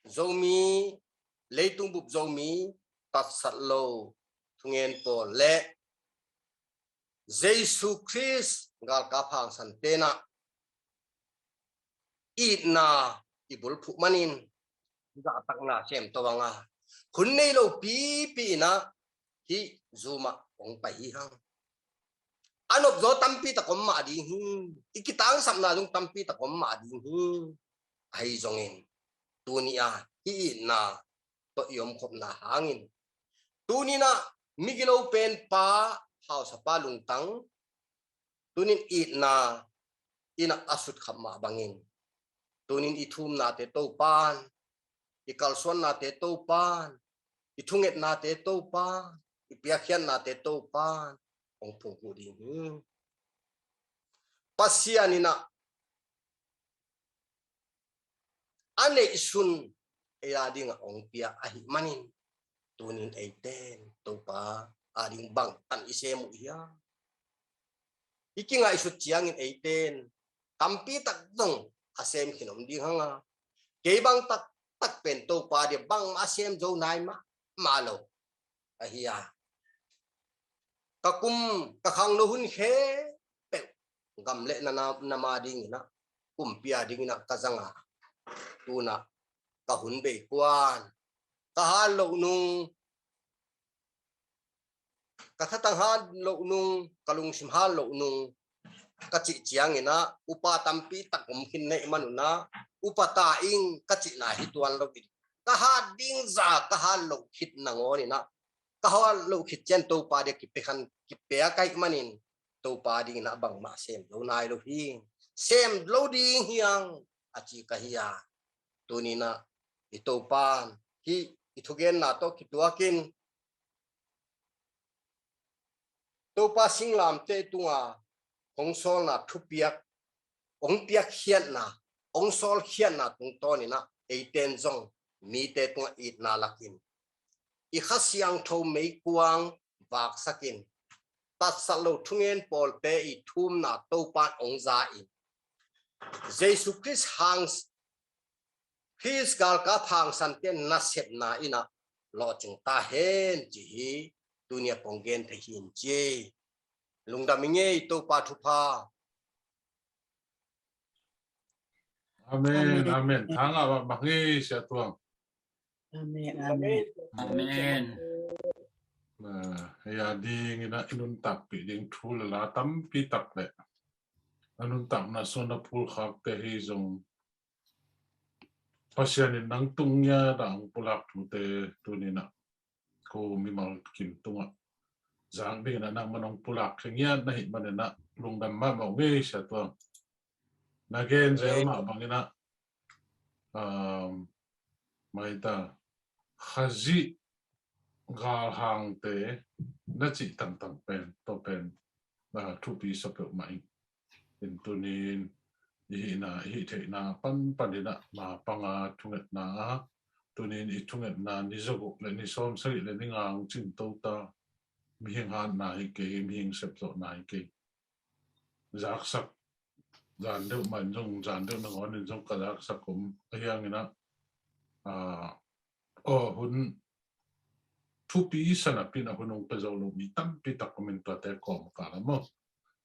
Zomi, leitung bup Zomi tatsat lo thungen pawl le Jesu Khrist galkap hangsan te'n ah itna i bulphuh manin zahtakna sem to bang a, hun nei lo pipi-in ah hih Zoom ah hong pai hi hang. A nopzaw tampi tak om mah ding hi. I kitangsapna zong tampi tak om mah ding hi. Ahi zongin tuni-a hih itna tawh i omkhopna hangin, tuni-in ah migilo pen pa, hausapa lungtang, tuni-in itna in ah a sutkhap mah bangin, tuni-in i thumnate Topa'n, i kalsuannate Topa'n, i thungetnate Topa'n, i piakkhiatnate Topa'n hong phungkhuh ding hi. Pasian in ah a neihsun ei a dingah hong pia ahih manin, tuni-in eite'n Topa a ding bangtan i sem uh hiam? I kingaihsut ciangin eite'n tampi tak zong a sem khin om ding hang a, kei bang tak taktak pen Topa dia bangmah sem zo nai mahmah lo ahi a. Ka kum ka khangno hun khempeuh gam le na, na, nam a dingin ah, kumpi a dingin ah ka zang a, tu-in ah ka hun bei kuan, ka hat loh nung, ka thatang hat loh nung, ka lungsim hat loh nung ka cih ciangin ah, upa tampi tak om khin na hih manun ah, upa ta ing ka cihna hi tuan lo in, ka hat ding zah ka hat loh khit nangawnin ah, ka hat loh khit ciang Topa dia kipia khan, kipia ka hih manin, Topa dingin ah bangmah sem zo nai lo hi. Sem lo ding hi hang, a ci ka hi a. Tuni-in ah i Topan hih i thugenna tawh kituakin Topa singlamteh tunga hong sawlna thupiak, hong piakkhiatna, hong sawlkhiatna tungtawnin ah eite'n zong mite tungah itna lakin, i Kha Siangtho meikuang vaksakin, tatsat lo thungen pawlte i thumna Topan hong za-in, Jesu Khrist hang, Khrist galkap hangsante nasepna in ah lawhcing ta hen, ci hi tuni-a kong gen thei hi, ci. Lungdam ing ei, Topa thupha. Amen, amen. Amen. Thangah bang ei, Sia Tuang. Amen, amen. Amen. Ah, hei a dingin ah i nuntakpih ding thu le la tampi tak le a nuntakna sung a phulkhakte hi zong, Pasian in nang tung ngiat a hong pulak thute tuni-in ah ko mimal kim tungah zak dingin ah nangman hong pulak khe ngiat na hih manin ah lungdam mahmah ung ei, Sia Tuang. Na gen zel mah bangin ah, um, maita, Khazih galhangte na cih tangtang pen, tua pen, ah, thupi sa peuhmah ing. In tuni-in i hihna, i hih theihna panpan in ah, ma panga thungetna a, tuni-in i thungetna ni zoguk le ni sawmsagih le ni nga hong cin to ta, mihing hatna hi kei, mihing sepzawhna hi kei. Zaksak, zan deuh mah in zong, zan deuh nangawn in zong ka zaksak om ahi hangin ah, ah, aw, hun thupi sa napi-in ah hun hong pia zo lo mi tampi tak om in, tuate kawm kal ah maw.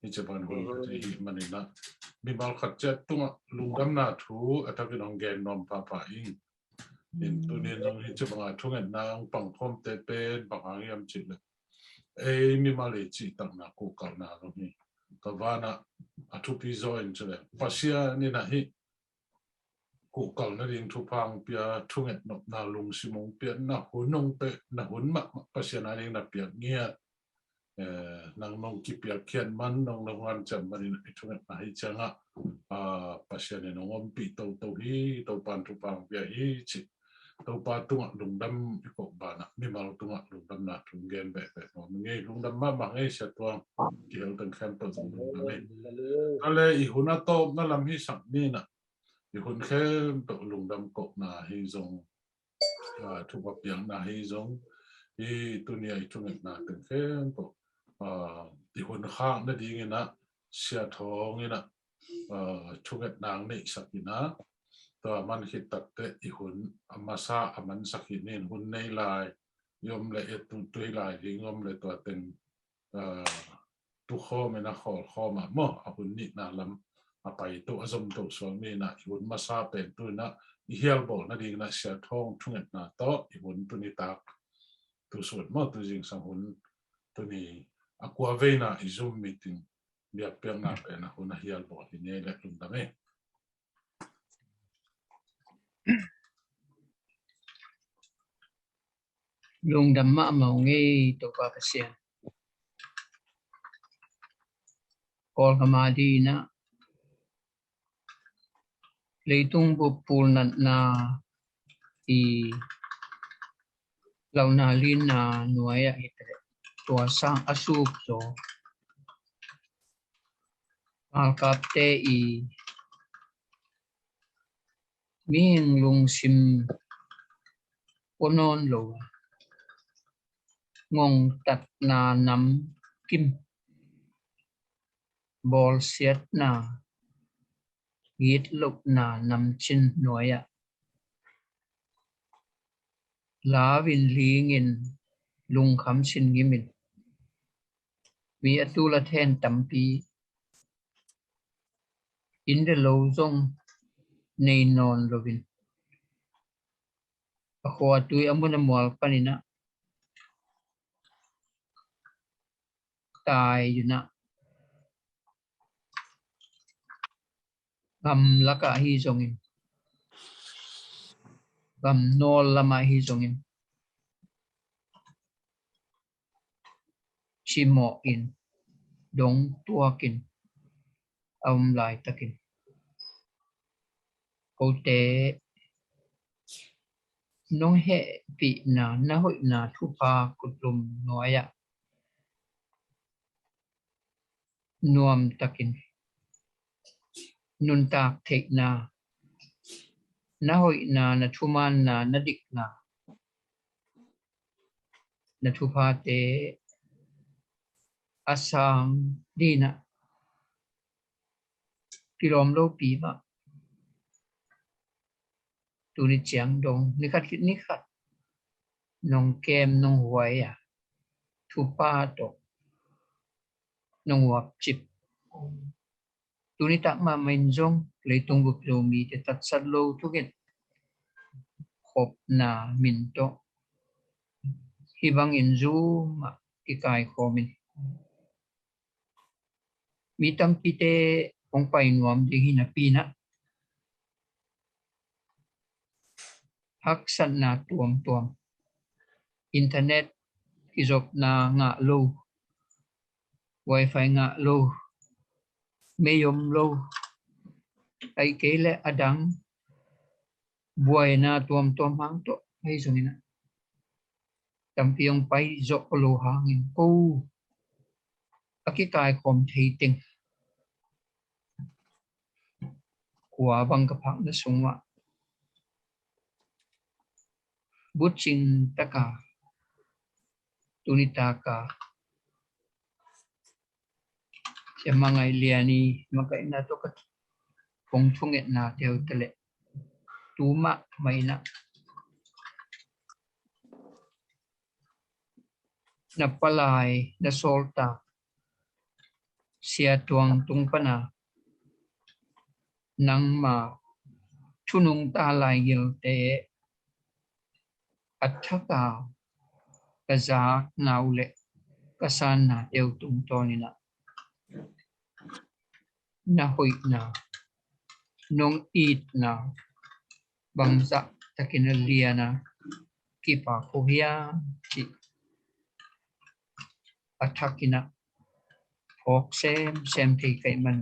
Hi ci bangin hun ka ci hi manin ah, mimal khat ciat tungah lungdamna thu a thakin hong gen nuam pahpah ing. In tuni-in zong hi ci banga thungetna hong pangkhawmte pen bang hang hiam cih leh, ei mimal i cihtakna kuhkalna zong hi. Ka vanah a thupi zaw in cih leh, Pasian in ah hih kuhkal nading thupha hong pia, thunget nopna lungsim hong pia, na hun hong pia, na hun mahmah Pasian a ding na piak ngiat. Eh, nang nong kipiakkhiat man, nong nong hanciam manin i thungetna hi ciangah, ah, Pasian in hong ompih toto hi, Topan thupha hong pia hi, ci. Topa tungah lungdam i koh banah mimal tungah lungdamna thu gen behbeh nuam ing ei. Lungdam mahmah ing ei, Sia Tuang. Kihel teng khempeuh zong lungdam ei. Tua leh i hun a tawpna lam hisak ni-in ah, i hun khempeuh lungdam kohna hi zong, ah, thupha piakna hi zong, i tuni-a i thungetna teng khempeuh, ah, i hun khak nadingin ah Sia Thawng in ah, ah, thungetna hong neihsak in ah, tua man khit takteh i hun a masa a mansak hi ni-in, hun nei lai i om leh, e, tu, tui lai ding om leh, tua teng, ah, tukhawm in ah, khawlkhawm ah maw, a hun nihna lam a paito, a zomto suak ni-in ah, i hun masa pen tu-in ah i hialbawl nadingin ah Sia Thawng thungetna tawh i hun tuni tak, tusun maw, tu zingsang hun, tuni a kua veina i Zoom meeting biakpiakna pen a hun a hialbawl hi ni ei leh, lungdam ei. Lungdam mahmah ung ei, Topa Pasian. Kawlgam a dingin ah leitung bup pulnatna i launa linna nuai-ah hi teh, tua sang a suk zaw galkapte i mihing lungsim pua nawn lo a, ngongtatna namkim, bawlsiatna, gitlohna namcin nuai-ah Lau in, ling in, lungkham sin ngim in. Mi a tul a then tampi, inn le lo zong nei nawn lo in, a khua a tui a mun a mual panin ah tai un ah, gamlak ah ahi zongin, gamnawl lam ah ahi zongin, cimawh in, dong tuak in a om laitakin, kote, nong hehpihna, na hoihna thupha kutlum nuai-ah nuamtakin nuntak theihna, na hoihna, na thumaanna, na dikna, na thuphate a sang dingin ah kilawm lopi mah. Tuni ciang dong, ni khat khit ni khat nong kem, nong huai a, thupha tawh nong huapcip. Tuni tak mahmah in zong leitung bup Zomite tatsat lo thunget khopna min tawh hih bangin Zoom ah kikaikhawm in, mi tampite hong pai nuam ding hi napi in ah, haksatna tuamtuam, internet kizopna ngah lo, wifi ngah lo, mei om lo, ahih kei leh a dang buaina tuamtuam hang tawh ahi zongin ah, tampi hong pai zawh lo hangin ko a kikaikhawm thei teng khua bang ka phakna sungah bucing taka tuni taka Sia Mangai Lian i makaihna tawh ka hong thungetna teuh taleh, tu mahmah in ah na palai, na sawltak Sia Tuang tung pana nangma thu nungta laigilte a thaka ka zakna uh leh ka sanna teuh tungtawnin ah na hoihna, nong itna bangzah takin a lian a kipak uh hiam cih a thakin ah phawk semsem thei ka hih man,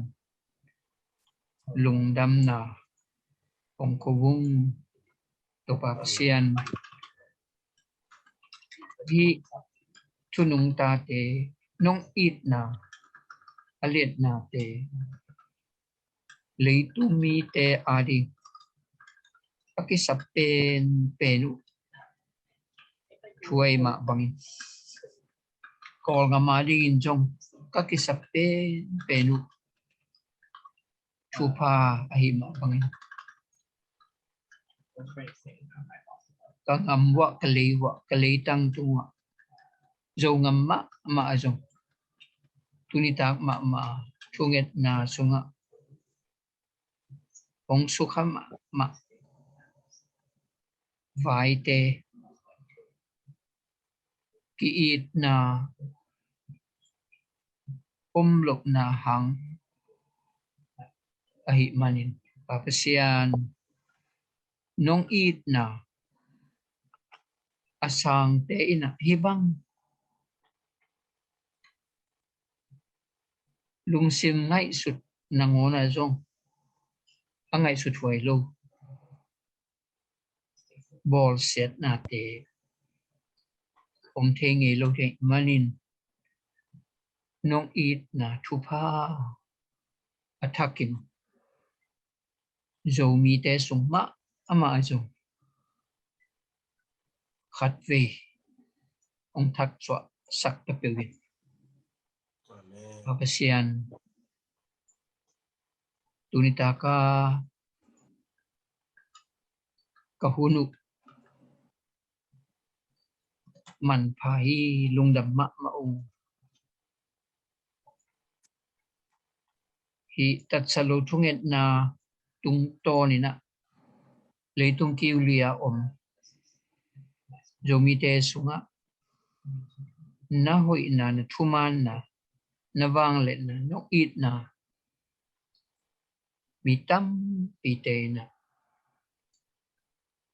lungdamna hong ko ung. Topa Pasian, hih thu nungtate, nong itna, a liatnate leitung mite ading a kisap penpen uh thu ahih mah bangin, Kawlgam adingin zong ka kisap penpen uh thupha ahih mah bangin, ka gam uah, ka lei uah, ka leitang tung uah, Zogam mahmah ah zong tuni tak mahmah thungetna sungah hong sukha mahmah vaite, ki-itna om lohna hang ahih manin, Pa Pasian, nong itna a sangte in ah hih bang lungsim ngaihsut nangawn ah zong a ngaihsut huai lo bawlsiatnate om thei ngei lo ahih manin, nong itna thupha a thakin Zomite sung mahmah ah zong khatvei hong thak suahsak ta peuh in. Amen. Pa Pasian, tuni taka ka hun uh manpha hi. Lungdam mahmah ung. Hih tatsat lo thungetna tungtawn inah leitung kiulia om Zomite sungah na hoihna, na thumaanna, na vangliatna, na itna mi tampite inah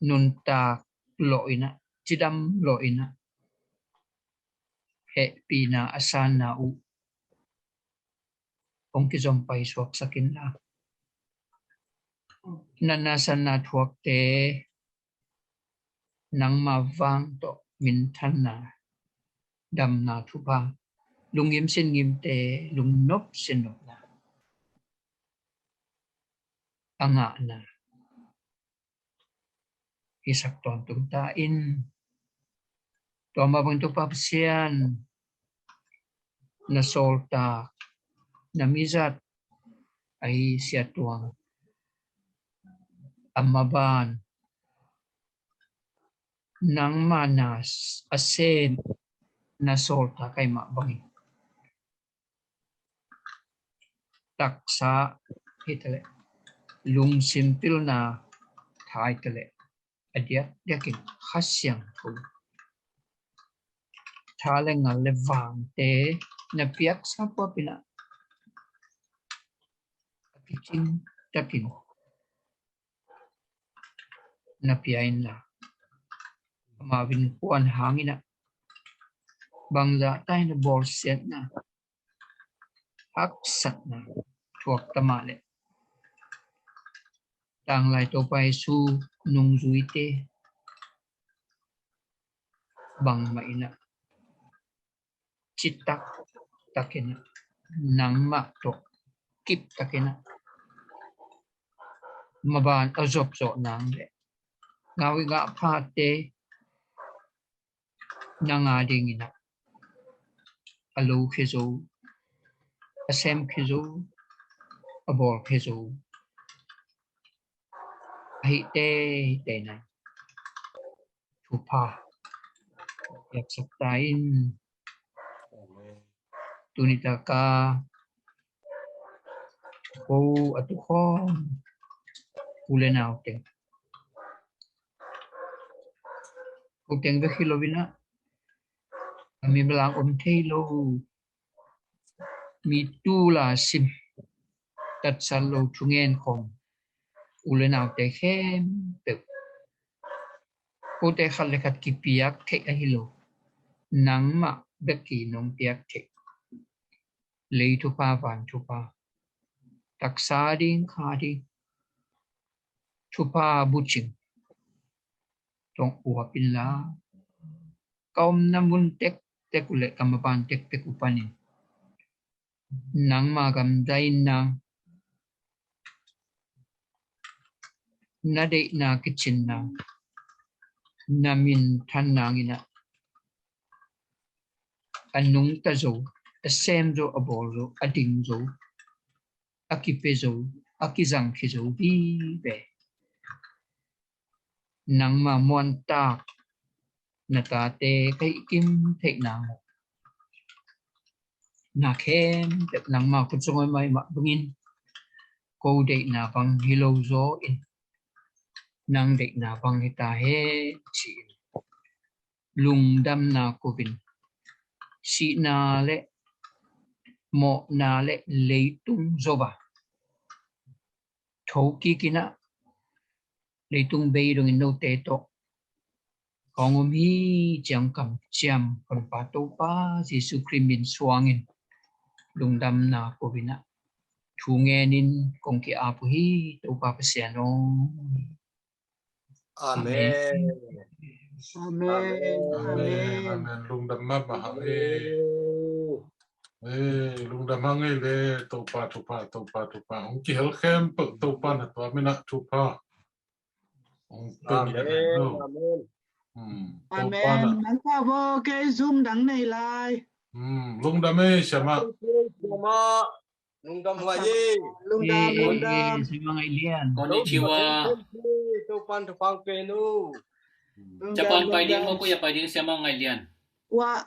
nuntak lawh inah, cidam lawh inah hehpihna a sanna uh hong kizom paisuaksak inla, natna sanna thuakte nangma vang tawh minthanna, damna thupha, lunggim singgimte lungnop sinnopna a ngahna hisak tawntung ta in. Tua mah bangin Topa Pasian, na sawltak, na mizat ahi Sia Tuang a maban nangma na a sem, na sawltak ahih mah bangin taksa hitaleh, lungsim pilna tha hitaleh, a diakdiakin Kha Siangtho tha le ngal le vangte na piaksa puapinah a kicing takin na pia inla, amau in kuan hanginah bangzah taina bawlsiatna, haksatna thuak ta mah leh, tanglai Topa Jesu nungzuite bangmah inah citak takinah, nangmah tawh kip takinah maban a zopzawh nang leh, ngau i ngah phate nang a dinginah a lokhia zo, a semkhia zo, a bawlkhia zo ahih teitei nang thupha piaksak ta in. Tuni taka ko a tukhawm u le nau teng, ko teng bek hi lo inah, a mi belang om thei lo, mi tul a sim, tatsat lo thungen khawm u le naute khempeuh, kote khat le khat kipiak theih ahi lo, nangmah bek hi nong piak theih. Lei thupha, van thupha, taksa ding, kha ding thupha bucing tawh uap inla, ka omna mun tektek uh le ka maban tektek uh panin nangma gam dainna, na deihna kicin nang, na minthan nanginah a nungta zo, a sem zo, a bawl zo, a ding zo, a kipia zo, a kizangkhia zo vive nangma muantak na tate ka hih kim theih nang uh, na khempeuh nangma khut sung a om mah bangin, ko deihna bang hi lo zaw in, nang deihna bang hi ta hen ci-in lungdamna ko-in, sihna le mawhna le leitung zo a thokik inah leitung bei dongin note tawh kong om hi ci-a kamciam ka Topa Jesu Khrih min suangin lungdamna ko-in ah thu ngenin kong ki-ap uh hi, Topa Pasian aw. Amen. Amen. Amen. Amen. Lungdam mahmah hang e. Lungdam hang e le, Topa thupha, Topa thupha. Hong kihel khempeuh Topa na tua min ah thupha hong pe ni. Amen. Amen. Amen. Nang ka bo, kei Zoom dang nei lai. Lungdam e, Siama. Lungdam huai e. Lungdam, lungdam. Siama Ngai Lian. Konnichiwa. Topan thupha pe nu. Japan pai ding maw, koi ah pai ding, Siamah Ngaih Lian? Ua,